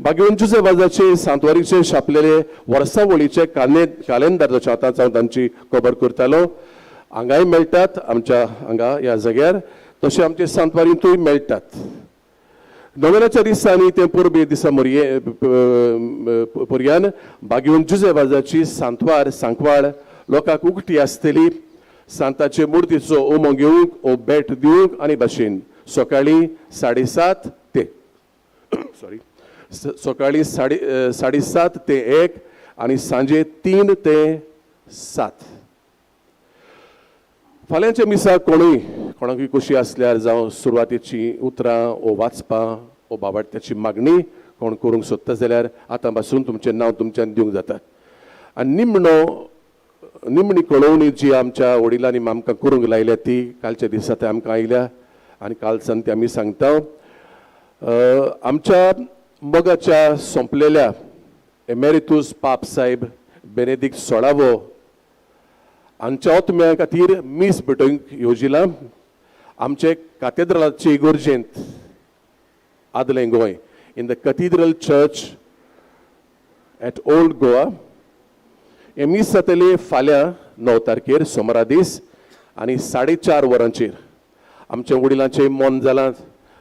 बागेवन जुजे वाजाचे सांतवारीचे छापलेले वर्सावळीचे कालेंदार जशें आतांच हांव तांची खबर करतालो हांगाय मेळटात आमच्या हांगा ह्या जाग्यार, तशें आमचे सांतवारींतूय मेळटात. नोवेनाच्या दिसांनी तें परबे दिसा मोरये पर्यान बागेवन जुजे वाजाची सांतवार सांकवाळ लोकांक उगटी आसतली. सांताचे मुर्तीचो उमो घेवंक ओ भेट दिवंक आनी भाशेन सकाळीं 7:30 ते सॉरी सकाळीं 7:30 ते 1 आनी सांजे 3 ते 7. फाल्यांच्या मिसाक कोणूय कोणाकूय खोशी आसल्यार जावं सुरवातेची उतरां ओ वाचपां ओ बाबाट्याची मागणी कोण करूंक सोदता जाल्यार आतां पासून तुमचें नांव तुमच्यान दिवंक जाता. आनी निमणी कळोवणी जी आमच्या वडिलांनी आमकां करूंक लायल्या ती कालच्या दिसा ते आमकां आयल्या आनी कालसान ती आमी सांगता. आमच्या मोगाच्या सोंपलेल्या एमेरितूस पाप साहेब बेनेदीक 16वो हांच्या आत्म्या खातीर मीस भेटोवंक येवजिलां आमचे कातेद्रालाचे इगोर्जेंत आदलें Goa, in the cathedral church at old Goa. हें मीस जातलें फाल्यां 9 तारखेर सोमारा दीस आनी 4:30 वरांचेर. आमच्या वडिलांचें मन जालां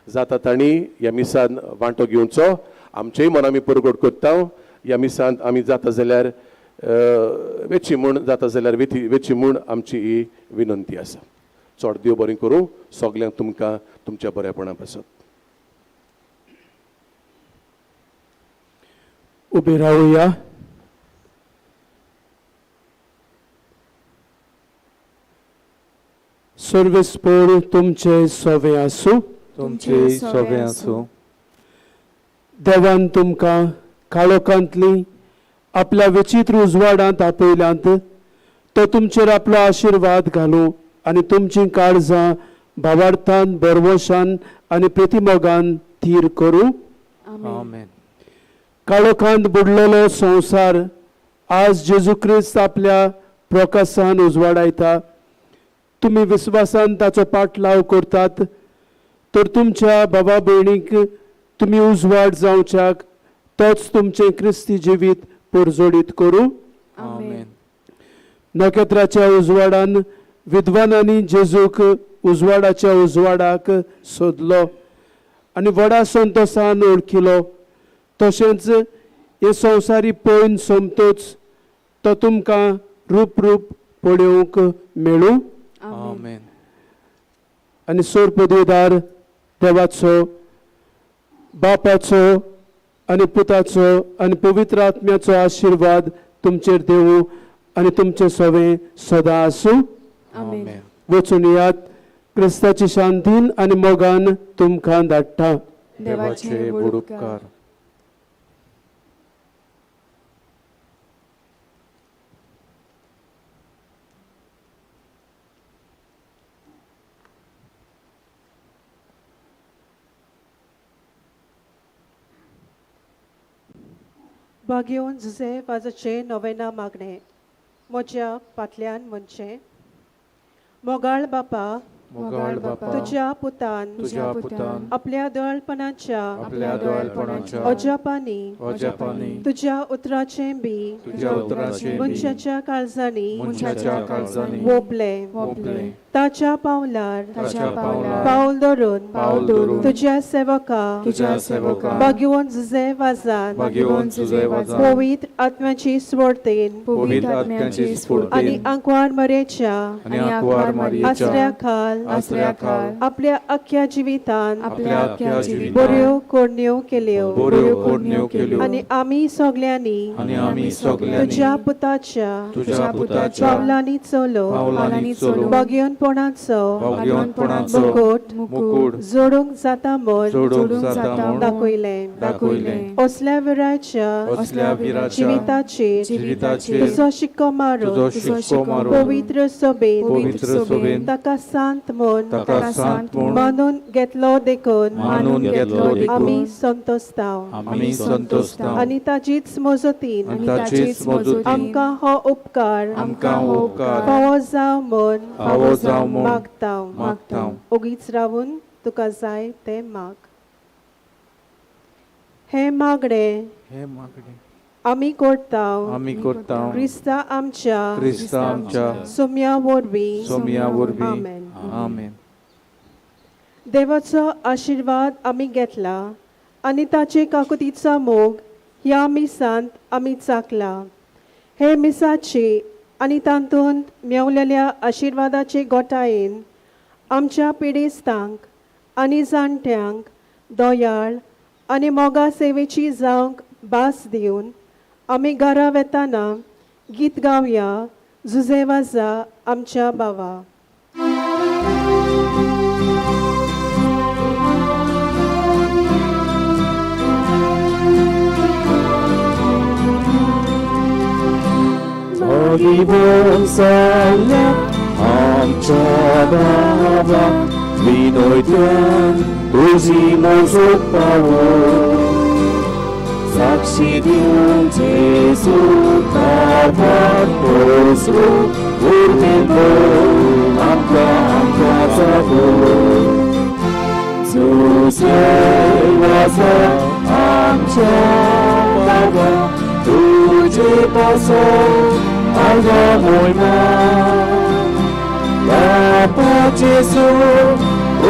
जाता तांणी ह्या मिसान वांटो घेवचो. आमचेय मन आमी परगट करता. ह्या मिसांत आमी जाता जाल्यार वेची म्हूण, जाता जाल्यार वेची म्हूण आमची ही विनंती आसा. चड देव बरें करूं सगल्यांक तुमकां तुमच्या बरेपणा पासत. उबे रावया. सर्वेस्पोर तुमचे सोवे आसूं. तुमचे सोवे आसूं. देवान तुमकां काळोखांतली आपल्या विचित्र उजवाडांत आपयल्यांत, तो तुमचेर आपलो आशिर्वाद घालूं आनी तुमचीं काळजां भावार्थान, बरवशान आनी प्रतिमोगान थीर करूं. आमेन. काळोखांत बुडलेलो संवसार आज जेजू क्रिस्त आपल्या प्रकाशान उजवाडायता. तुमी विस्वासान ताचो पाटलाव करतात तर तुमच्या बाबा भयणीक तुमी उजवाड जावच्याक तोच तुमचें क्रिस्ती जिवीत परजोडीत करूं. आमेन. नखेत्राच्या उजवाडान विद्वानांनी जेजूक उजवाडाच्या उजवाडाक सोदलो आनी व्हडा संतोसान ओळखिलो. तशेंच हे संवसारी पळोवन सोमतोच तो तुमकां रूप रूप पळोवंक मेळूं. आमेन. आनी सोर पदवीदार देवाचो, बापाचो आनी पुताचो आनी पवित्र आत्म्याचो आशिर्वाद तुमचेर देवूं आनी तुमचें सवें सदां आसूं. आमेन. वचून येयात. क्रिस्ताची शांतीन आनी मोगान तुमकां धाडटा. देवाचे व्हड उपकार. भाग्योन जुजे वाजाचें नोवेना मागणें म्हज्या फाटल्यान म्हणचें. मोगाळ बापा, मोगाळ बापा, तुज्या पुतान तुज्या पुतान आपल्या दयाळपणाच्या आपल्या दयाळपणाच्या अजापांनी अजापांनी तुज्या उतराचें बी तुज्या उतराचें बी मनशाच्या काळजांनी मनशाच्या काळजांनी वोपलें. वोपलें. ताच्या पावलार ताच्या पावलार पावल धरून पावल धरून तुज्या सेवका तुज्या सेवका भाग्यवंत जुजे वाजान भाग्यवंत जुजे वाजान पवित्र आत्म्याची स्फूर्तीन पवित्र आत्म्याची आनी स्फूर्तीन आंकवार मरेच्या आनी आंकवार मारयेच्या आसऱ्या खाल आसऱ्या खाल आपल्या अख्ख्या जिवितान आपल्या अख्ख्या जिवितान बऱ्यो कोरण्यो केल्यो बऱ्यो कोरण्यो केल्यो आनी आमी सगल्यांनी आनी आमी सगल्यांनी तुज्या पुताच्या तुज्या पुताच्या पावलांनी चलो पावलांनी चलून भाग्यवंतपणाचो भाग्यवंतपणाचो मुकूट मुकूट जोडूंक जाता म्हूण जोडूंक जाता म्हूण दाखयलें. दाखयलें. असल्या विराच्या असल्या विराच्या जिविताचेर जिविताचेर तुजो शिक्को मारून तुजो शिक्को मारून पवित्र सोबेन पवित्र सोबेन ताका सांत म्हूण ताका सांत म्हूण मानून घेतलो देखून मानून घेतलो देखून आमी संतोस्ताव आमी संतोषताव आनी ताचीच मजतीन आनी ताचेच मजतीन आमकां हो उपकार आमकां हो उपकार फावो जावं म्हूण फावो जावं म्हूण मागता. मागता. ओगीच रावून तुका जाय तें माग. हें मागणें हे मागणें आमी करता आमी करता क्रिस्ता आमच्या क्रिस्ता आमच्या सोम्या वरवीं. सोम्या वरवीं. आमेन. आमेन. देवाचो आशिर्वाद आमी घेतला आनी ताचे काकुतीचो मोग ह्या मिसांत आमी चाकला. हे मिसाची आनी तातूंत मेवलेल्या आशिर्वादाचे गोटायेन आमच्या पिडेस्तांक आनी जाणट्यांक दयाळ आनी मोगा सेवेची जावंक भास दिवन आमी घरा वेताना गीत गावया जुजे वाजा आमच्या भावा. भाग्यवंत जाल्ल्या आमच्या बाबा विनोद्यान तुजी मजत पावो साक्षी दिवन जेजू कारभार पोसू उरमेलो आमकां आमकां जागो जुजे वाजा आमच्या बाबा तुजे पासो आर्गा मोयमा बापा जेजू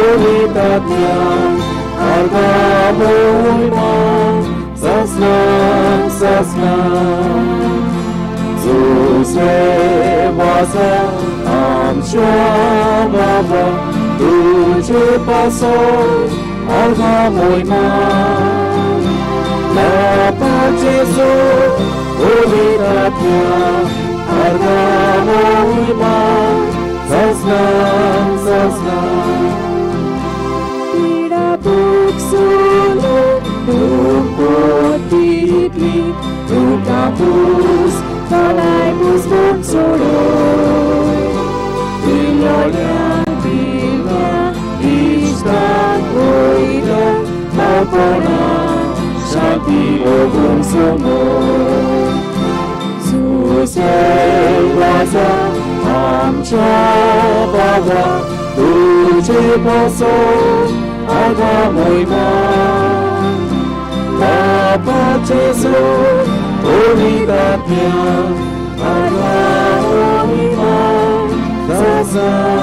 उलयता आर्गा मोयमा ससना ससना जुजे वाजा आमच्या बाबा तुजे पासो आर्गा मोयमा बापा जेजू उलयता आर्गा मोयमा ससना ससना पीडा भोगसुलो दुखोतितली तुका पूस तोंडाय पूस सोडो पिलोल्या पिल्या आमच्या बाबा तुजे पासो आगा मोयमा बाबा जेजू पवित्र आत्म्या आगा मोयमा जाजा.